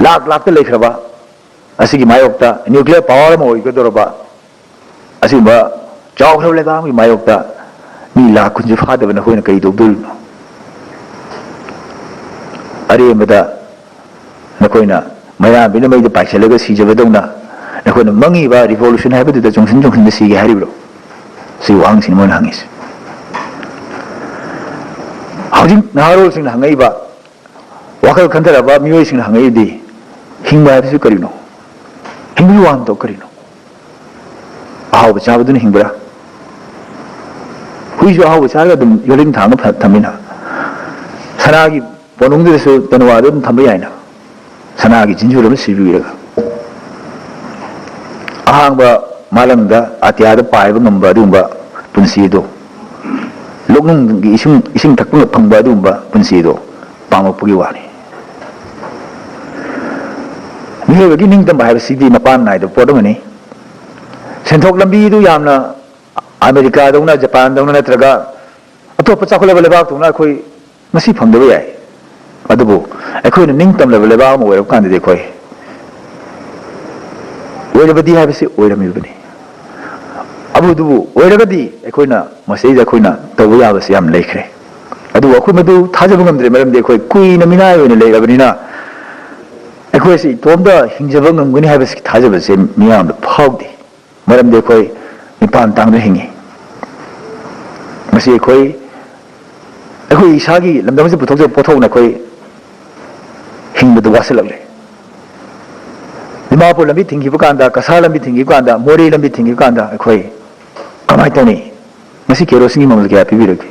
ꯂꯥꯛ ꯂꯥꯛꯇ ꯂꯩꯈ꯭ꯔꯕ ꯑꯁꯤꯒꯤ ꯃꯥꯌꯣꯛꯇ ꯅ꯭ꯌꯨꯀ꯭ꯂꯤꯌꯔ ꯄꯥꯋꯔ ꯑꯃ ꯑꯣꯏꯒꯗꯧꯔꯕ ꯑꯁꯤꯒꯨꯝꯕ ꯆꯥꯎꯈ꯭ꯔꯕ ꯂꯩꯕꯥꯛ ꯑꯃꯒꯤ ꯃꯥꯌꯣꯛꯇ ꯃꯤ ꯂꯥꯛ ꯀꯨꯟꯁꯨ ꯐꯥꯗꯕ ꯅꯈꯣꯏꯅ ꯀꯔꯤ ꯇꯧꯗꯣꯔꯤꯕꯅꯣ? ꯑꯔꯦꯝꯕꯗ ꯅꯈꯣꯏꯅ ꯃꯩꯔꯥꯕꯤꯅ ꯃꯩꯗ ꯄꯥꯏꯁꯤꯜꯂꯒ ꯁꯤꯖꯕꯗꯧꯅ ꯅꯈꯣꯏꯅ ꯃꯪꯉꯤꯕ revolution ꯍꯥꯏꯕꯗꯨꯗ ꯆꯣꯡꯁꯤꯟ ꯆꯣꯡꯁꯤꯟꯗ ꯁꯤꯒꯦ ꯍꯥꯏꯔꯤꯕ꯭ꯔꯣ? ꯁꯤ ꯋꯥꯍꯪꯁꯤꯅꯤ ꯃꯣꯏꯅ ꯍꯪꯉꯤꯁꯦ꯫ ꯍꯧꯖꯤꯛ ꯅꯍꯥꯔꯣꯜꯁꯤꯡꯅ ꯍꯪꯉꯛꯏꯕ, ꯋꯥꯈꯜ ꯈꯟꯊꯔꯕ ꯃꯤꯑꯣꯏꯁꯤꯡꯅ ꯍꯪꯉꯛꯏꯗꯤ, ꯍꯤꯡꯕ ꯍꯥꯏꯕꯁꯤ ꯀꯔꯤꯅꯣ? ꯍꯤꯡꯕꯒꯤ ꯋꯥꯍꯟꯊꯣꯛ ꯀꯔꯤꯅꯣ? ꯑꯍꯥꯎꯕ ꯆꯥꯕꯗꯨꯅ ꯍꯤꯡꯕ꯭ꯔꯥ? ꯍꯨꯏꯁꯨ ꯑꯍꯥꯎꯕ ꯆꯥꯔꯒ ꯑꯗꯨꯝ ꯌꯣꯠꯂꯤꯡ ꯊꯥꯡꯒ ꯐ-, ꯊꯝꯃꯤꯅ꯫ ꯁꯅꯥꯒꯤ ꯀꯣꯅꯨꯡꯗꯨꯗꯁꯨ ꯇꯅꯋꯥꯗꯨ ꯑꯗꯨꯝ ꯊꯝꯕ ꯌꯥꯏꯅ꯫ ꯁꯅꯥꯒꯤ ꯆꯤꯟꯖꯨꯔ ꯑꯃ ꯁꯤꯕꯤꯔꯒ꯫ ꯑꯍꯥꯡꯕ ꯃꯥꯂꯪꯗ ꯑꯇꯤꯌꯥꯗ ꯄꯥꯏꯕ ꯉꯝꯕ ꯑꯗꯨꯒꯨꯝꯕ ꯄꯨꯟꯁꯤ ꯑꯗꯨ, ꯂꯣꯛꯅꯨꯡꯒꯤ ꯏꯁꯤꯡ, ꯏꯁꯤꯡ ꯊꯛꯄ ꯐꯪꯕ ꯑꯗꯨꯒꯨꯝꯕ ꯄꯨꯟꯁꯤ ꯑꯗꯨ ꯄꯥꯝꯂꯛꯄꯒꯤ ꯋꯥꯅꯤ꯫ ꯃꯤꯑꯣꯏꯕꯒꯤ ꯅꯤꯡꯇꯝꯕ ꯍꯥꯏꯕꯁꯤꯗꯤ ꯃꯄꯥꯟ ꯅꯥꯏꯗꯕ ꯄꯣꯠ ꯑꯃꯅꯤ꯫ ꯁꯦꯟꯊꯣꯛ ꯂꯝꯕꯤꯗꯨ ꯌꯥꯝꯅ ꯑꯃꯦꯔꯤꯀꯥꯗꯧꯅ, ꯖꯄꯥꯟꯗꯧꯅ ꯅꯠꯇ꯭ꯔꯒ ꯑꯇꯣꯞꯄ ꯆꯥꯎꯈꯠꯂꯕ ꯂꯩꯕꯥꯛꯇꯧꯅ ꯑꯩꯈꯣꯏ ꯉꯁꯤ ꯐꯪꯗꯕ ꯌꯥꯏ, ꯑꯗꯨꯕꯨ ꯑꯩꯈꯣꯏꯅ ꯅꯤꯡꯇꯝꯂꯕ ꯂꯩꯕꯥꯛ ꯑꯃ ꯑꯣꯏꯔꯕ ꯀꯥꯟꯗꯗꯤ ꯑꯩꯈꯣꯏ ꯑꯣꯏꯔꯕꯗꯤ ꯍꯥꯏꯕꯁꯤ ꯑꯣꯏꯔꯝꯃꯤꯕꯅꯤ꯫ ꯑꯗꯨꯕꯨ ꯑꯣꯏꯔꯒꯗꯤ ꯑꯩꯈꯣꯏꯅ ꯃꯁꯤꯗꯩꯗ ꯑꯩꯈꯣꯏꯅ ꯇꯧꯕ ꯌꯥꯕꯁꯤ ꯌꯥꯝ ꯂꯩꯈ꯭ꯔꯦ꯫ ꯑꯗꯨꯕꯨ ꯑꯩꯈꯣꯏ ꯃꯗꯨ ꯊꯥꯖꯕ ꯉꯝꯗ꯭ꯔꯦ, ꯃꯔꯝꯗꯤ ꯑꯩꯈꯣꯏ ꯀꯨꯏꯅ ꯃꯤꯅꯥꯏ ꯑꯣꯏꯅ ꯂꯩꯔꯕꯅꯤꯅ ꯑꯩꯈꯣꯏꯁꯤ ꯏꯇꯣꯝꯇ ꯍꯤꯡꯖꯕ ꯉꯝꯒꯅꯤ ꯍꯥꯏꯕꯁꯤ ꯊꯥꯖꯕꯁꯦ ꯃꯤꯌꯥꯝꯗ ꯐꯥꯎꯗꯦ꯫ ꯃꯔꯝꯗꯤ ꯑꯩꯈꯣꯏ ꯃꯤꯄꯥꯟ ꯇꯥꯡꯗꯨꯅ ꯍꯤꯡꯉꯤ꯫ ꯃꯁꯤ ꯑꯩꯈꯣꯏ, ꯑꯩꯈꯣꯏ ꯏꯁꯥꯒꯤ ꯂꯝꯗꯝꯁꯤꯗ ꯄꯨꯊꯣꯛꯆꯕ ꯄꯣꯠꯊꯣꯛꯅ ꯑꯩꯈꯣꯏ ꯍꯤꯡꯕꯗ ꯋꯥꯁꯤꯜꯂꯛꯂꯦ꯫ ꯗꯤꯃꯥꯄꯨꯔ ꯂꯝꯕꯤ ꯊꯤꯡꯈꯤꯕ ꯀꯥꯟꯗ, ꯀꯁꯥꯔ ꯂꯝꯕꯤ ꯊꯤꯡꯈꯤꯕ ꯀꯥꯟꯗ, ꯃꯣꯔꯦ ꯂꯝꯕꯤ ꯊꯤꯡꯈꯤꯕ ꯀꯥꯟꯗ ꯑꯩꯈꯣꯏ ꯀꯃꯥꯏꯅ ꯇꯧꯅꯤ? ꯉꯁꯤ ꯀꯦꯔꯣꯁꯤꯟꯒꯤ ꯃꯃꯜ ꯀꯌꯥ ꯄꯤꯕꯤꯔꯒꯦ?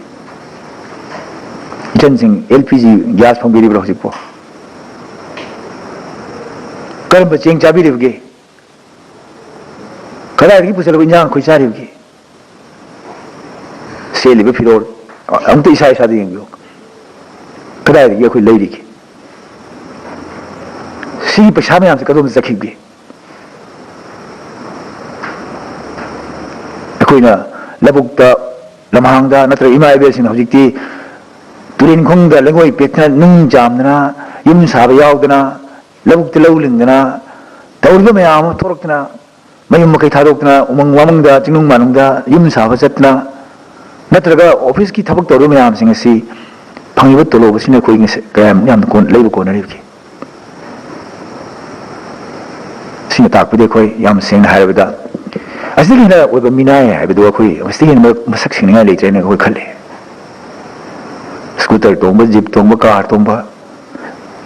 ꯏꯆꯟꯁꯤꯡ ꯑꯦꯜ ꯄꯤ ꯖꯤ ꯒ꯭ꯌꯥꯁ ꯐꯪꯕꯤꯔꯤꯕ꯭ꯔꯥ ꯍꯧꯖꯤꯛꯄꯨ? ꯀꯔꯝꯕ ꯆꯦꯡ ꯆꯥꯕꯤꯔꯤꯕꯒꯦ? ꯀꯗꯥꯏꯗꯒꯤ ꯄꯨꯁꯤꯜꯂꯛꯄ ꯏꯟꯖꯥꯡ ꯑꯩꯈꯣꯏ ꯆꯥꯔꯤꯕꯒꯦ? ꯁꯦꯠꯂꯤꯕ ꯐꯤꯔꯣꯜ, ꯑꯃꯨꯛꯇ ꯏꯁꯥ ꯏꯁꯥꯗ ꯌꯦꯡꯕꯤꯌꯨ꯫ ꯀꯗꯥꯏꯗꯒꯤ ꯑꯩꯈꯣꯏ ꯂꯩꯔꯤꯒꯦ? ꯁꯤꯒꯤ ꯄꯩꯁꯥ ꯃꯌꯥꯝꯁꯦ ꯀꯗꯣꯝꯗ ꯆꯠꯈꯤꯕꯒꯦ? ꯑꯩꯈꯣꯏꯅ ꯂꯧꯕꯨꯛꯇ, ꯂꯝꯍꯥꯡꯗ ꯅꯠꯇ꯭ꯔꯒ ꯏꯃꯥ ꯏꯕꯦꯜꯁꯤꯡꯅ ꯍꯧꯖꯤꯛꯇꯤ ꯇꯨꯔꯦꯟ ꯈꯣꯡꯗ ꯂꯩꯉꯣꯏ ꯄꯦꯠꯇꯅ, ꯅꯨꯡ ꯆꯥꯝꯗꯅ, ꯌꯨꯝ ꯁꯥꯕ ꯌꯥꯎꯗꯅ, ꯂꯧꯕꯨꯛꯇ ꯂꯧ ꯂꯤꯡꯗꯅ ꯇꯧꯔꯤꯕ ꯃꯌꯥꯝ ꯑꯃ ꯊꯣꯛꯂꯛꯇꯅ, ꯃꯌꯨꯝ ꯃꯀꯩ ꯊꯥꯗꯣꯛꯇꯅ, ꯎꯃꯪ ꯋꯥꯃꯪꯗ, ꯆꯤꯡꯅꯨꯡ ꯃꯥꯅꯨꯡꯗ ꯌꯨꯝ ꯁꯥꯕ ꯆꯠꯇꯅ, ꯅꯠꯇ꯭ꯔꯒ ꯑꯣꯐꯤꯁꯀꯤ ꯊꯕꯛ ꯇꯧꯔꯤꯕ ꯃꯌꯥꯝꯁꯤꯡ ꯑꯁꯤ ꯐꯪꯉꯤꯕ ꯇꯣꯂꯣꯞ ꯑꯁꯤꯅ ꯑꯩꯈꯣꯏ ꯉꯁꯤ ꯀꯌꯥꯝ ꯌꯥꯝꯅ ꯀꯣꯟ-, ꯂꯩꯕ ꯀꯣꯟꯅꯔꯤꯕꯒꯦ? ꯁꯤꯅ ꯇꯥꯛꯄꯗꯤ ꯑꯩꯈꯣꯏ ꯌꯥꯝ ꯁꯦꯡꯅ ꯍꯥꯏꯔꯕꯗ, ꯑꯁꯤꯗꯒꯤ ꯍꯦꯟꯅ ꯑꯣꯏꯕ ꯃꯤꯅꯥꯏ ꯍꯥꯏꯕꯗꯨ ꯑꯩꯈꯣꯏ ꯑꯁꯤꯗꯒꯤ ꯍꯦꯟꯅ ꯃꯁꯛ ꯁꯦꯡꯅꯤꯡꯉꯥꯏ ꯂꯩꯇ꯭ꯔꯦꯅ ꯑꯩꯈꯣꯏ ꯈꯜꯂꯤ꯫ ꯁ꯭ꯀꯨꯇꯔ ꯇꯣꯡꯕ, ꯖꯤꯞ ꯇꯣꯡꯕ, ꯀꯥꯔ ꯇꯣꯡꯕ,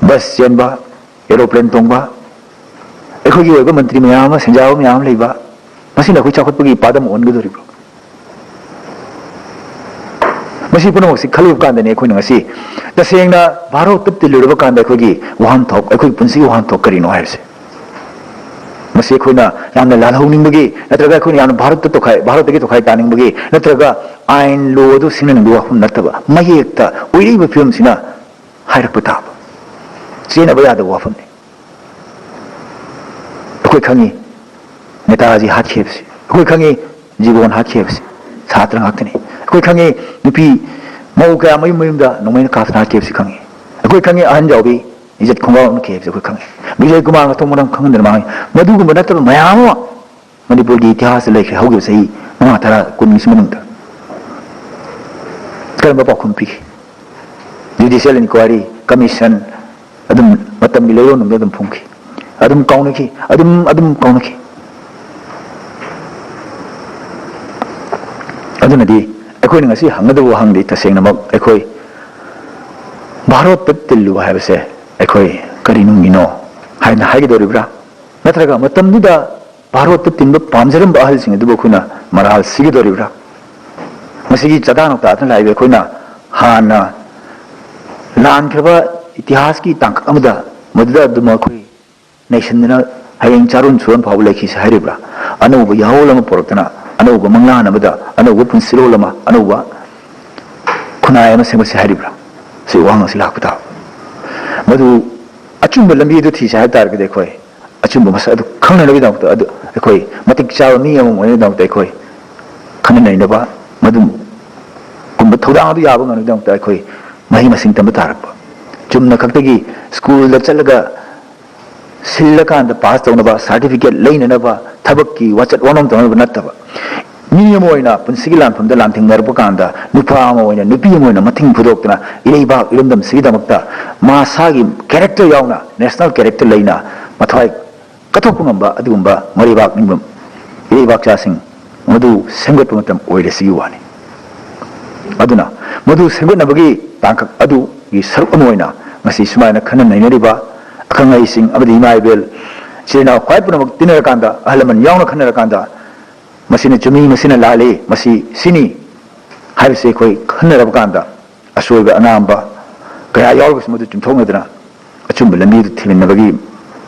ꯕꯁ ꯆꯦꯟꯕ, ꯑꯦꯔꯣꯄ꯭ꯂꯦꯟ ꯇꯣꯡꯕ, ꯑꯩꯈꯣꯏꯒꯤ ꯑꯣꯏꯕ ꯃꯟꯇ꯭ꯔꯤ ꯃꯌꯥꯝ ꯑꯃ, ꯁꯦꯟꯖꯥꯕ ꯃꯌꯥꯝ ꯑꯃ ꯂꯩꯕ, ꯃꯁꯤꯅ ꯑꯩꯈꯣꯏ ꯆꯥꯎꯈꯠꯄꯒꯤ ꯄꯥꯗꯝ ꯑꯣꯟꯒꯗꯧꯔꯤꯕ꯭ꯔꯣ? ꯃꯁꯤ ꯄꯨꯝꯅꯃꯛꯁꯤ ꯈꯜꯂꯨꯕ ꯀꯥꯟꯗꯅꯤ ꯑꯩꯈꯣꯏꯅ ꯉꯁꯤ ꯇꯁꯦꯡꯅ ꯚꯥꯔꯠꯇ ꯇꯤꯜꯂꯨꯔꯕ ꯀꯥꯟꯗ ꯑꯩꯈꯣꯏꯒꯤ ꯋꯥꯍꯟꯊꯣꯛ, ꯑꯩꯈꯣꯏꯒꯤ ꯄꯨꯟꯁꯤꯒꯤ ꯋꯥꯍꯟꯊꯣꯛ ꯀꯔꯤꯅꯣ ꯍꯥꯏꯕꯁꯦ꯫ ꯃꯁꯤ ꯑꯩꯈꯣꯏꯅ ꯌꯥꯝꯅ ꯂꯥꯜꯍꯧꯅꯤꯡꯕꯒꯤ, ꯅꯠꯇ꯭ꯔꯒ ꯑꯩꯈꯣꯏꯅ ꯌꯥꯝꯅ ꯚꯥꯔꯠꯇ ꯇꯣꯈꯥꯏ-, ꯚꯥꯔꯠꯇꯒꯤ ꯇꯣꯈꯥꯏ ꯇꯥꯅꯤꯡꯕꯒꯤ, ꯅꯠꯇ꯭ꯔꯒ ꯑꯥꯏꯟ ꯂꯣꯗꯨ ꯁꯤꯡꯅꯅꯤꯡꯕꯒꯤ ꯋꯥꯐꯝ ꯅꯠꯇꯕ, ꯃꯌꯦꯛꯇ ꯑꯣꯏꯔꯛꯏꯕ ꯐꯤꯕꯝꯁꯤꯅ ꯍꯥꯏꯔꯛꯄ ꯇꯥꯕ, ꯆꯦꯟꯅꯕ ꯌꯥꯗꯕ ꯋꯥꯐꯝꯅꯤ꯫ ꯑꯩꯈꯣꯏ ꯈꯪꯉꯤ ꯅꯦꯇꯥꯖꯤ ꯍꯥꯠꯈꯤꯕꯁꯤ, ꯑꯩꯈꯣꯏ ꯈꯪꯉꯤ ꯖꯤꯕꯣꯟ ꯍꯥꯠꯈꯤꯕꯁꯤ ꯁꯥꯇ꯭ꯔ ꯉꯥꯛꯇꯅꯤ꯫ ꯑꯩꯈꯣꯏ ꯑꯩꯈꯣꯏ ꯈꯪꯉꯤ, ꯅꯨꯄꯤ ꯃꯧ ꯀꯌꯥ ꯃꯌꯨꯝ ꯃꯌꯨꯝꯗ ꯅꯣꯡꯃꯩꯅ ꯀꯥꯞꯇꯅ ꯍꯥꯠꯈꯤꯕꯁꯤ ꯈꯪꯉꯤ꯫ ꯑꯩꯈꯣꯏ ꯈꯪꯉꯤ, ꯑꯍꯟ ꯖꯥꯎꯕꯤ ꯏꯖꯠ ꯈꯣꯡꯒꯥꯎ ꯑꯃ ꯀꯦꯕꯁꯦ ꯑꯩꯈꯣꯏ ꯈꯪꯉꯤ꯫ ꯕꯤꯖꯣꯏ ꯀꯨꯃꯥꯔ ꯃꯊꯣꯡ ꯃꯔꯝ ꯈꯪꯍꯟꯗꯅ ꯃꯥꯡꯉꯤ꯫ ꯃꯗꯨꯒꯨꯝꯕ ꯅꯠꯇꯕ ꯃꯌꯥꯝ ꯑꯃ ꯃꯅꯤꯄꯨꯔꯒꯤ ꯏꯇꯤꯍꯥꯁꯇ ꯂꯩꯈ꯭ꯔꯦ, ꯍꯧꯈꯤꯕ ꯆꯍꯤ ꯃꯉꯥ, ꯇꯔꯥ, ꯀꯨꯟꯒꯤꯁꯤ ꯃꯅꯨꯡꯗ꯫ ꯀꯔꯝꯕ ꯄꯥꯎꯈꯨꯝ ꯄꯤꯈꯤ? Judicial inquiry, commission, ꯑꯗꯨꯝ ꯃꯇꯝꯒꯤ ꯂꯩꯔꯣꯟꯗ ꯑꯗꯨꯝ ꯐꯨꯝꯈꯤ, ꯑꯗꯨꯝ ꯀꯥꯎꯅꯈꯤ, ꯑꯗꯨꯝ, ꯑꯗꯨꯝ ꯀꯥꯎꯅꯈꯤ꯫ ꯑꯗꯨꯅꯗꯤ ꯑꯩꯈꯣꯏꯅ ꯉꯁꯤ ꯍꯪꯒꯗꯕ ꯋꯥꯍꯪꯗꯤ, ꯇꯁꯦꯡꯅꯃꯛ ꯑꯩꯈꯣꯏ ꯚꯥꯔꯣꯠꯇ ꯇꯤꯜꯂꯨ ꯍꯥꯏꯕꯁꯦ ꯑꯩꯈꯣꯏ ꯀꯔꯤ ꯅꯨꯡꯒꯤꯅꯣ ꯍꯥꯏꯅ ꯍꯥꯏꯒꯗꯧꯔꯤꯕ꯭ꯔꯥ? ꯅꯠꯇ꯭ꯔꯒ ꯃꯇꯝꯗꯨꯗ ꯚꯥꯔꯣꯠꯇ ꯇꯤꯟꯕ ꯄꯥꯝꯖꯔꯝꯕ ꯑꯍꯜꯁꯤꯡ ꯑꯗꯨꯕꯨ ꯑꯩꯈꯣꯏꯅ ꯃꯔꯥꯜ ꯁꯤꯒꯗꯧꯔꯤꯕ꯭ꯔꯥ? ꯃꯁꯤꯒꯤ ꯆꯥꯗꯥ ꯅꯧꯗꯥꯗꯅ ꯂꯥꯛꯏꯕ ꯑꯩꯈꯣꯏꯅ ꯍꯥꯟꯅ ꯂꯥꯟꯈ꯭ꯔꯕ ꯏꯇꯤꯍꯥꯁꯀꯤ ꯇꯥꯡꯀꯛ ꯑꯃꯗ ꯃꯗꯨꯗ ꯑꯗꯨꯝ ꯑꯩꯈꯣꯏ ꯅꯩꯁꯟꯗꯅ ꯍꯌꯦꯡ ꯆꯥꯔꯣꯟ ꯁꯨꯔꯣꯟ ꯐꯥꯎꯕ ꯂꯩꯈꯤꯁꯤ ꯍꯥꯏꯔꯤꯕ꯭ꯔꯥ? ꯑꯅꯧꯕ ꯌꯥꯑꯣꯜ ꯑꯃ ꯄꯨꯔꯛꯇꯅ, ꯑꯅꯧꯕ ꯃꯪꯂꯥꯟ ꯑꯃꯗ, ꯑꯅꯧꯕ ꯄꯨꯟꯁꯤꯔꯣꯜ ꯑꯃ, ꯑꯅꯧꯕ ꯈꯨꯟꯅꯥꯏ ꯑꯃ ꯁꯦꯝꯒꯠꯁꯤ ꯍꯥꯏꯔꯤꯕ꯭ꯔꯥ? ꯁꯤ ꯋꯥꯍꯪ ꯑꯁꯤ ꯂꯥꯛꯄ ꯇꯥꯕ꯫ ꯃꯗꯨ ꯑꯆꯨꯝꯕ ꯂꯝꯕꯤ ꯑꯗꯨ ꯊꯤꯁꯤ ꯍꯥꯏꯕ ꯇꯥꯔꯒꯗꯤ, ꯑꯩꯈꯣꯏ ꯑꯆꯨꯝꯕ ꯃꯁꯛ ꯑꯗꯨ ꯈꯪꯅꯅꯕꯒꯤꯗꯃꯛꯇ, ꯑꯗꯨ ꯑꯩꯈꯣꯏ ꯃꯇꯤꯛ ꯆꯥꯕ ꯃꯤ ꯑꯃ ꯑꯣꯏꯅꯕꯒꯤꯗꯃꯛꯇ, ꯑꯩꯈꯣꯏ ꯈꯟꯅ ꯅꯩꯅꯕ, ꯃꯗꯨꯒꯨꯝꯕ ꯊꯧꯗꯥꯡ ꯑꯗꯨ ꯌꯥꯕ ꯉꯝꯅꯕꯒꯤꯗꯃꯛꯇ ꯑꯩꯈꯣꯏ ꯃꯍꯩ ꯃꯁꯤꯡ ꯇꯝꯕ ꯇꯥꯔꯛꯄ꯫ ꯆꯨꯝꯅ ꯈꯛꯇꯒꯤ ꯁ꯭ꯀꯨꯜꯗ ꯆꯠꯂꯒ ꯁꯤꯜꯂꯀꯥꯟꯗ ꯄꯥꯁ ꯇꯧꯅꯕ, ꯁꯥꯔꯇꯤꯐꯤꯀꯦꯠ ꯂꯩꯅꯅꯕ, ꯊꯕꯛꯀꯤ ꯋꯥꯆꯠ ꯋꯥꯅꯣꯝ ꯇꯧꯅꯕ ꯅꯠꯇꯕ, ꯃꯤ ꯑꯃ ꯑꯣꯏꯅ ꯄꯨꯟꯁꯤꯒꯤ ꯂꯥꯟꯐꯝꯗ ꯂꯥꯟꯊꯦꯡꯅꯔꯛꯄ ꯀꯥꯟꯗ, ꯅꯨꯄꯥ ꯑꯃ ꯑꯣꯏꯅ, ꯅꯨꯄꯤ ꯑꯃ ꯑꯣꯏꯅ ꯃꯇꯦꯡ ꯄꯨꯊꯣꯛꯇꯨꯅ ꯏꯔꯩꯕꯥꯛ ꯏꯔꯝꯗꯝꯁꯤꯒꯤꯗꯃꯛꯇ ꯃꯁꯥꯒꯤ ꯀꯦꯔꯦꯛꯇꯔ ꯌꯥꯎꯅ, ꯅꯦꯁꯅꯦꯜ ꯀꯦꯔꯦꯛꯇꯔ ꯂꯩꯅ, ꯃꯊ꯭ꯋꯥꯏ ꯀꯠꯊꯣꯛꯄ ꯉꯝꯕ ꯑꯗꯨꯒꯨꯝꯕ ꯃꯔꯩꯕꯥꯛ ꯅꯤꯡꯕ ꯏꯔꯩꯕꯥꯛꯆꯥꯁꯤꯡ ꯃꯗꯨ ꯁꯦꯝꯒꯠꯄ ꯃꯇꯝ ꯑꯣꯏꯔꯦ ꯁꯤꯒꯤ ꯋꯥꯅꯤ꯫ ꯑꯗꯨꯅ ꯃꯗꯨ ꯁꯦꯝꯒꯠꯅꯕꯒꯤ ꯇꯥꯡꯀꯛ ꯑꯗꯨꯒꯤ ꯁꯔꯨꯛ ꯑꯃ ꯑꯣꯏꯅ ꯉꯁꯤ ꯁꯨꯃꯥꯏꯅ ꯈꯟꯅ ꯅꯩꯅꯔꯤꯕ ꯑꯈꯪ ꯑꯍꯩꯁꯤꯡ ꯑꯃꯗꯤ ꯏꯃꯥ ꯏꯕꯦꯜ, ꯏꯆꯤꯜ ꯏꯅꯥꯎ ꯈ꯭ꯋꯥꯏ ꯄꯨꯝꯅꯃꯛ ꯇꯤꯟꯅꯔꯀꯥꯟꯗ, ꯑꯍꯜ ꯂꯃꯟ ꯌꯥꯎꯅ ꯈꯟꯅꯔꯀꯥꯟꯗ, ꯃꯁꯤꯅ ꯆꯨꯝꯃꯤ, ꯃꯁꯤꯅ ꯂꯥꯜꯂꯤ, ꯃꯁꯤ ꯁꯤꯅꯤ ꯍꯥꯏꯕꯁꯤ ꯑꯩꯈꯣꯏ ꯈꯟꯅꯔꯕ ꯀꯥꯟꯗ, ꯑꯁꯣꯏꯕ ꯑꯉꯥꯝꯕ ꯀꯌꯥ ꯌꯥꯎꯔꯒꯁꯨ ꯃꯗꯨ ꯆꯨꯝꯊꯣꯛꯅꯗꯅ ꯑꯆꯨꯝꯕ ꯂꯝꯕꯤꯗꯨ ꯊꯤꯃꯤꯟꯅꯕꯒꯤ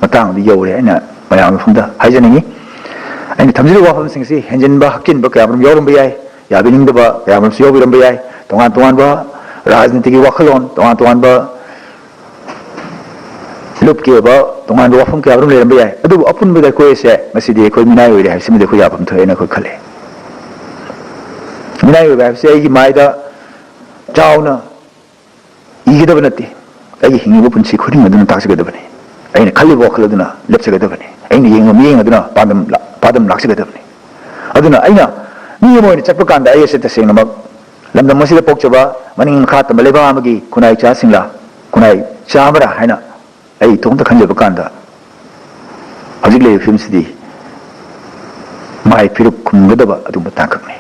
ꯃꯇꯥꯡꯗꯨ ꯌꯧꯔꯦ ꯍꯥꯏꯅ ꯃꯌꯥꯝꯒꯤ ꯃꯐꯝꯗ ꯍꯥꯏꯖꯅꯤꯡꯏ꯫ ꯑꯩꯅ ꯊꯝꯖꯔꯤꯕ ꯋꯥꯐꯝꯁꯤꯡ ꯑꯁꯤ ꯍꯦꯟꯖꯤꯟꯕ, ꯍꯛꯆꯤꯟꯕ ꯀꯌꯥꯃꯔꯨꯝ ꯌꯥꯎꯔꯝꯕ ꯌꯥꯏ, ꯌꯥꯕꯤꯅꯤꯡꯗꯕ ꯀꯌꯥꯃꯔꯨꯝꯁꯨ ꯌꯥꯎꯕꯤꯔꯝꯕ ꯌꯥꯏ, ꯇꯣꯉꯥꯟ ꯇꯣꯉꯥꯟꯕ ꯔꯥꯖꯅꯤꯇꯤꯒꯤ ꯋꯥꯈꯜꯂꯣꯟ, ꯇꯣꯉꯥꯟ ꯇꯣꯉꯥꯟꯕ ꯂꯨꯞꯀꯤ ꯑꯣꯏꯕ ꯇꯣꯉꯥꯟꯕ ꯋꯥꯐꯝ ꯀꯌꯥꯃꯔꯨꯝ ꯂꯩꯔꯝꯕ ꯌꯥꯏ, ꯑꯗꯨꯕꯨ ꯑꯄꯨꯟꯕꯗ ꯑꯩꯈꯣꯏ ꯑꯁꯦ ꯉꯁꯤꯗꯤ ꯑꯩꯈꯣꯏ ꯃꯤꯅꯥꯏ ꯑꯣꯏꯔꯦ ꯍꯥꯏꯕꯁꯤꯃꯗꯤ ꯑꯩꯈꯣꯏ ꯌꯥꯐꯝ ꯊꯣꯛꯑꯦꯅ ꯑꯩꯈꯣꯏ ꯈꯜꯂꯤ꯫ ꯃꯤꯅꯥꯏ ꯑꯣꯏꯕ ꯍꯥꯏꯕꯁꯦ ꯑꯩꯒꯤ ꯃꯥꯏꯗ ꯆꯥꯎꯅ ꯏꯒꯗꯕ ꯅꯠꯇꯦ꯫ ꯑꯩꯒꯤ ꯍꯤꯡꯉꯤꯕ ꯄꯨꯟꯁꯤ ꯈꯨꯗꯤꯡ ꯑꯗꯨꯅ ꯇꯥꯛꯆꯒꯗꯕꯅꯤ꯫ ꯑꯩꯅ ꯈꯜꯂꯤꯕ ꯋꯥꯈꯜ ꯑꯗꯨꯅ ꯂꯦꯞꯆꯒꯗꯕꯅꯤ꯫ ꯑꯩꯅ ꯌꯦꯡꯕ ꯃꯤꯠꯌꯦꯡ ꯑꯗꯨꯅ ꯄꯥꯟꯗꯝ ꯂꯥ-, ꯄꯥꯟꯗꯝ ꯂꯥꯛꯆꯒꯗꯕꯅꯤ꯫ ꯑꯗꯨꯅ ꯑꯩꯅ ꯃꯤ ꯑꯃ ꯑꯣꯏꯅ ꯆꯠꯄ ꯀꯥꯟꯗ ꯑꯩ ꯑꯁꯤ ꯇꯁꯦꯡꯅꯃꯛ ꯂꯝꯗꯝ ꯑꯁꯤꯗ ꯄꯣꯛꯆꯕ, ꯃꯅꯤꯡ ꯃꯈꯥ ꯇꯝꯕ ꯂꯩꯕꯥꯛ ꯑꯃꯒꯤ ꯈꯨꯟꯅꯥꯏ ꯏꯆꯥꯁꯤꯡꯂꯥ, ꯈꯨꯟꯅꯥꯏ ꯏꯆꯥ ꯑꯃꯔꯥ ꯍꯥꯏꯅ ꯑꯩ ꯏꯇꯣꯝꯇ ꯈꯟꯖꯕ ꯀꯥꯟꯗ ꯍꯧꯖꯤꯛ ꯂꯩꯔꯤꯕ ꯐꯤꯕꯝꯁꯤꯗꯤ ꯃꯥꯏ ꯄꯤꯔꯨꯛ ꯈꯨꯝꯒꯗꯕ ꯑꯗꯨꯒꯨꯝꯕ ꯇꯥꯡꯀꯛꯅꯤ꯫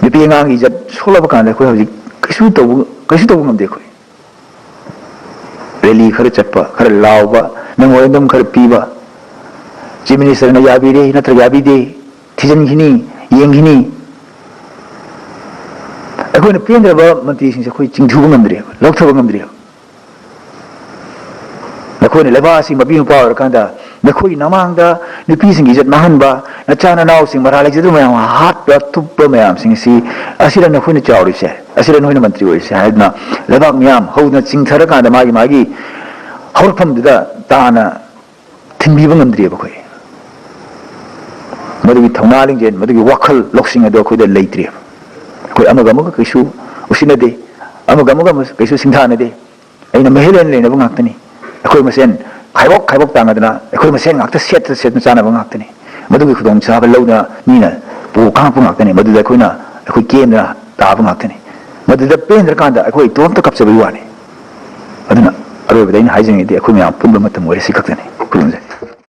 ꯅꯨꯄꯤ ꯑꯉꯥꯡꯒꯤ ꯏꯖꯠ ꯁꯣꯛꯂꯕ ꯀꯥꯟꯗ ꯑꯩꯈꯣꯏ ꯍꯧꯖꯤꯛ ꯀꯩꯁꯨ ꯇꯧꯕ, ꯀꯩꯁꯨ ꯇꯧꯕ ꯉꯝꯗꯦ꯫ ꯑꯩꯈꯣꯏ ꯔꯦꯂꯤ ꯈꯔ ꯆꯠꯄ, ꯈꯔ ꯂꯥꯎꯕ, ꯃꯦꯃꯣꯔꯦꯟꯗꯝ ꯈꯔ ꯄꯤꯕ, ꯆꯤꯐ ꯃꯤꯅꯤꯁꯇꯔꯅ ꯌꯥꯕꯤꯔꯦ ꯅꯠꯇ꯭ꯔꯒ ꯌꯥꯕꯤꯗꯦ ꯊꯤꯖꯤꯟꯈꯤꯅꯤ, ꯌꯦꯡꯈꯤꯅꯤ꯫ ꯑꯩꯈꯣꯏꯅ ꯄꯦꯟꯗ꯭ꯔꯕ ꯃꯟꯇ꯭ꯔꯤꯁꯤꯡꯁꯦ ꯑꯩꯈꯣꯏ ꯆꯤꯡꯊꯨꯕ ꯉꯝꯗ꯭ꯔꯦꯕ, ꯂꯧꯊꯕ ꯉꯝꯗ꯭ꯔꯦꯕ꯫ ꯅꯈꯣꯏꯅ ꯂꯩꯕꯥꯛ ꯑꯁꯤ ꯃꯄꯤ ꯃꯄꯥ ꯑꯣꯏꯔꯀꯥꯟꯗ ꯅꯈꯣꯏꯒꯤ ꯅꯃꯥꯡꯗ ꯅꯨꯄꯤꯁꯤꯡꯒꯤ ꯏꯖꯠ ꯃꯥꯡꯍꯟꯕ, ꯅꯆꯥ ꯅꯅꯥꯎꯁꯤꯡ ꯃꯔꯥ ꯂꯩꯖꯗꯕ ꯃꯌꯥꯝ ꯍꯥꯠꯄ ꯊꯨꯞꯄ ꯃꯌꯥꯝꯁꯤꯡ ꯑꯁꯤ, ꯑꯁꯤꯗ ꯅꯈꯣꯏꯅ ꯆꯥꯎꯔꯤꯁꯦ, ꯑꯁꯤꯗ ꯅꯈꯣꯏꯅ ꯃꯟꯇ꯭ꯔꯤ ꯑꯣꯏꯔꯤꯁꯦ ꯍꯥꯏꯗꯅ ꯂꯩꯕꯥꯛ ꯃꯤꯌꯥꯝ ꯍꯧꯅ ꯆꯤꯡꯊꯔꯀꯥꯟꯗ ꯃꯥꯒꯤ ꯃꯥꯒꯤ ꯍꯧꯔꯛꯐꯝꯗꯨꯗ ꯇꯥꯅ ꯊꯤꯟꯕꯤꯕ ꯉꯝꯗ꯭ꯔꯤꯕ ꯑꯩꯈꯣꯏ꯫ ꯃꯗꯨꯒꯤ ꯊꯧꯅꯥ ꯂꯤꯡꯖꯦꯜ, ꯃꯗꯨꯒꯤ ꯋꯥꯈꯜ ꯂꯧꯁꯤꯡ ꯑꯗꯨ ꯑꯩꯈꯣꯏꯗ ꯂꯩꯇ꯭ꯔꯤꯕ꯫ ꯑꯩꯈꯣꯏ ꯑꯃꯒ ꯑꯃꯒ ꯀꯩꯁꯨ ꯎꯁꯤꯟꯅꯗꯦ, ꯑꯃꯒ ꯑꯃꯒ ꯀꯩꯁꯨ ꯁꯤꯡꯊꯥꯅꯗꯦ꯫ ꯑꯩꯅ ꯃꯍꯦꯜ ꯑꯣꯏꯅ ꯂꯩꯅꯕ ꯉꯥꯛꯇꯅꯤ꯫ ꯑꯩꯈꯣꯏ ꯃꯁꯦꯟ ꯈꯥꯏꯕꯣꯛ ꯈꯥꯏꯕꯣꯛ ꯇꯥꯟꯅꯗꯅ ꯑꯩꯈꯣꯏ ꯃꯁꯦꯟ ꯉꯥꯛꯇ ꯁꯦꯠꯇ ꯁꯦꯠꯅ ꯆꯥꯅꯕ ꯉꯥꯛꯇꯅꯤ꯫ ꯃꯗꯨꯒꯤ ꯈꯨꯗꯣꯡꯆꯥꯕ ꯂꯧꯗꯅ ꯃꯤꯅ ꯄꯨ ꯀꯥꯡꯉꯛꯄ ꯉꯥꯛꯇꯅꯤ꯫ ꯃꯗꯨꯗ ꯑꯩꯈꯣꯏꯅ, ꯑꯩꯈꯣꯏ ꯀꯦꯟꯗꯅ ꯇꯥꯕ ꯉꯥꯛꯇꯅꯤ꯫ ꯃꯗꯨꯗ ꯄꯦꯟꯗ꯭ꯔꯀꯥꯟꯗ ꯑꯩꯈꯣꯏ ꯏꯇꯣꯝꯇ ꯀꯞꯆꯕꯒꯤ ꯋꯥꯅꯤ꯫ ꯑꯗꯨꯅ ꯑꯔꯣꯏꯕꯗ ꯑꯩꯅ ꯍꯥꯏꯖꯅꯤꯡꯉꯤꯗꯤ ꯑꯩꯈꯣꯏ ꯃꯌꯥꯝ ꯄꯨꯟꯕ ꯃꯇꯝ ꯑꯣꯏꯔꯦ, ꯁꯤ ꯈꯛꯇꯅꯤ꯫ ꯈꯨꯔꯨꯝꯖꯔꯤ꯫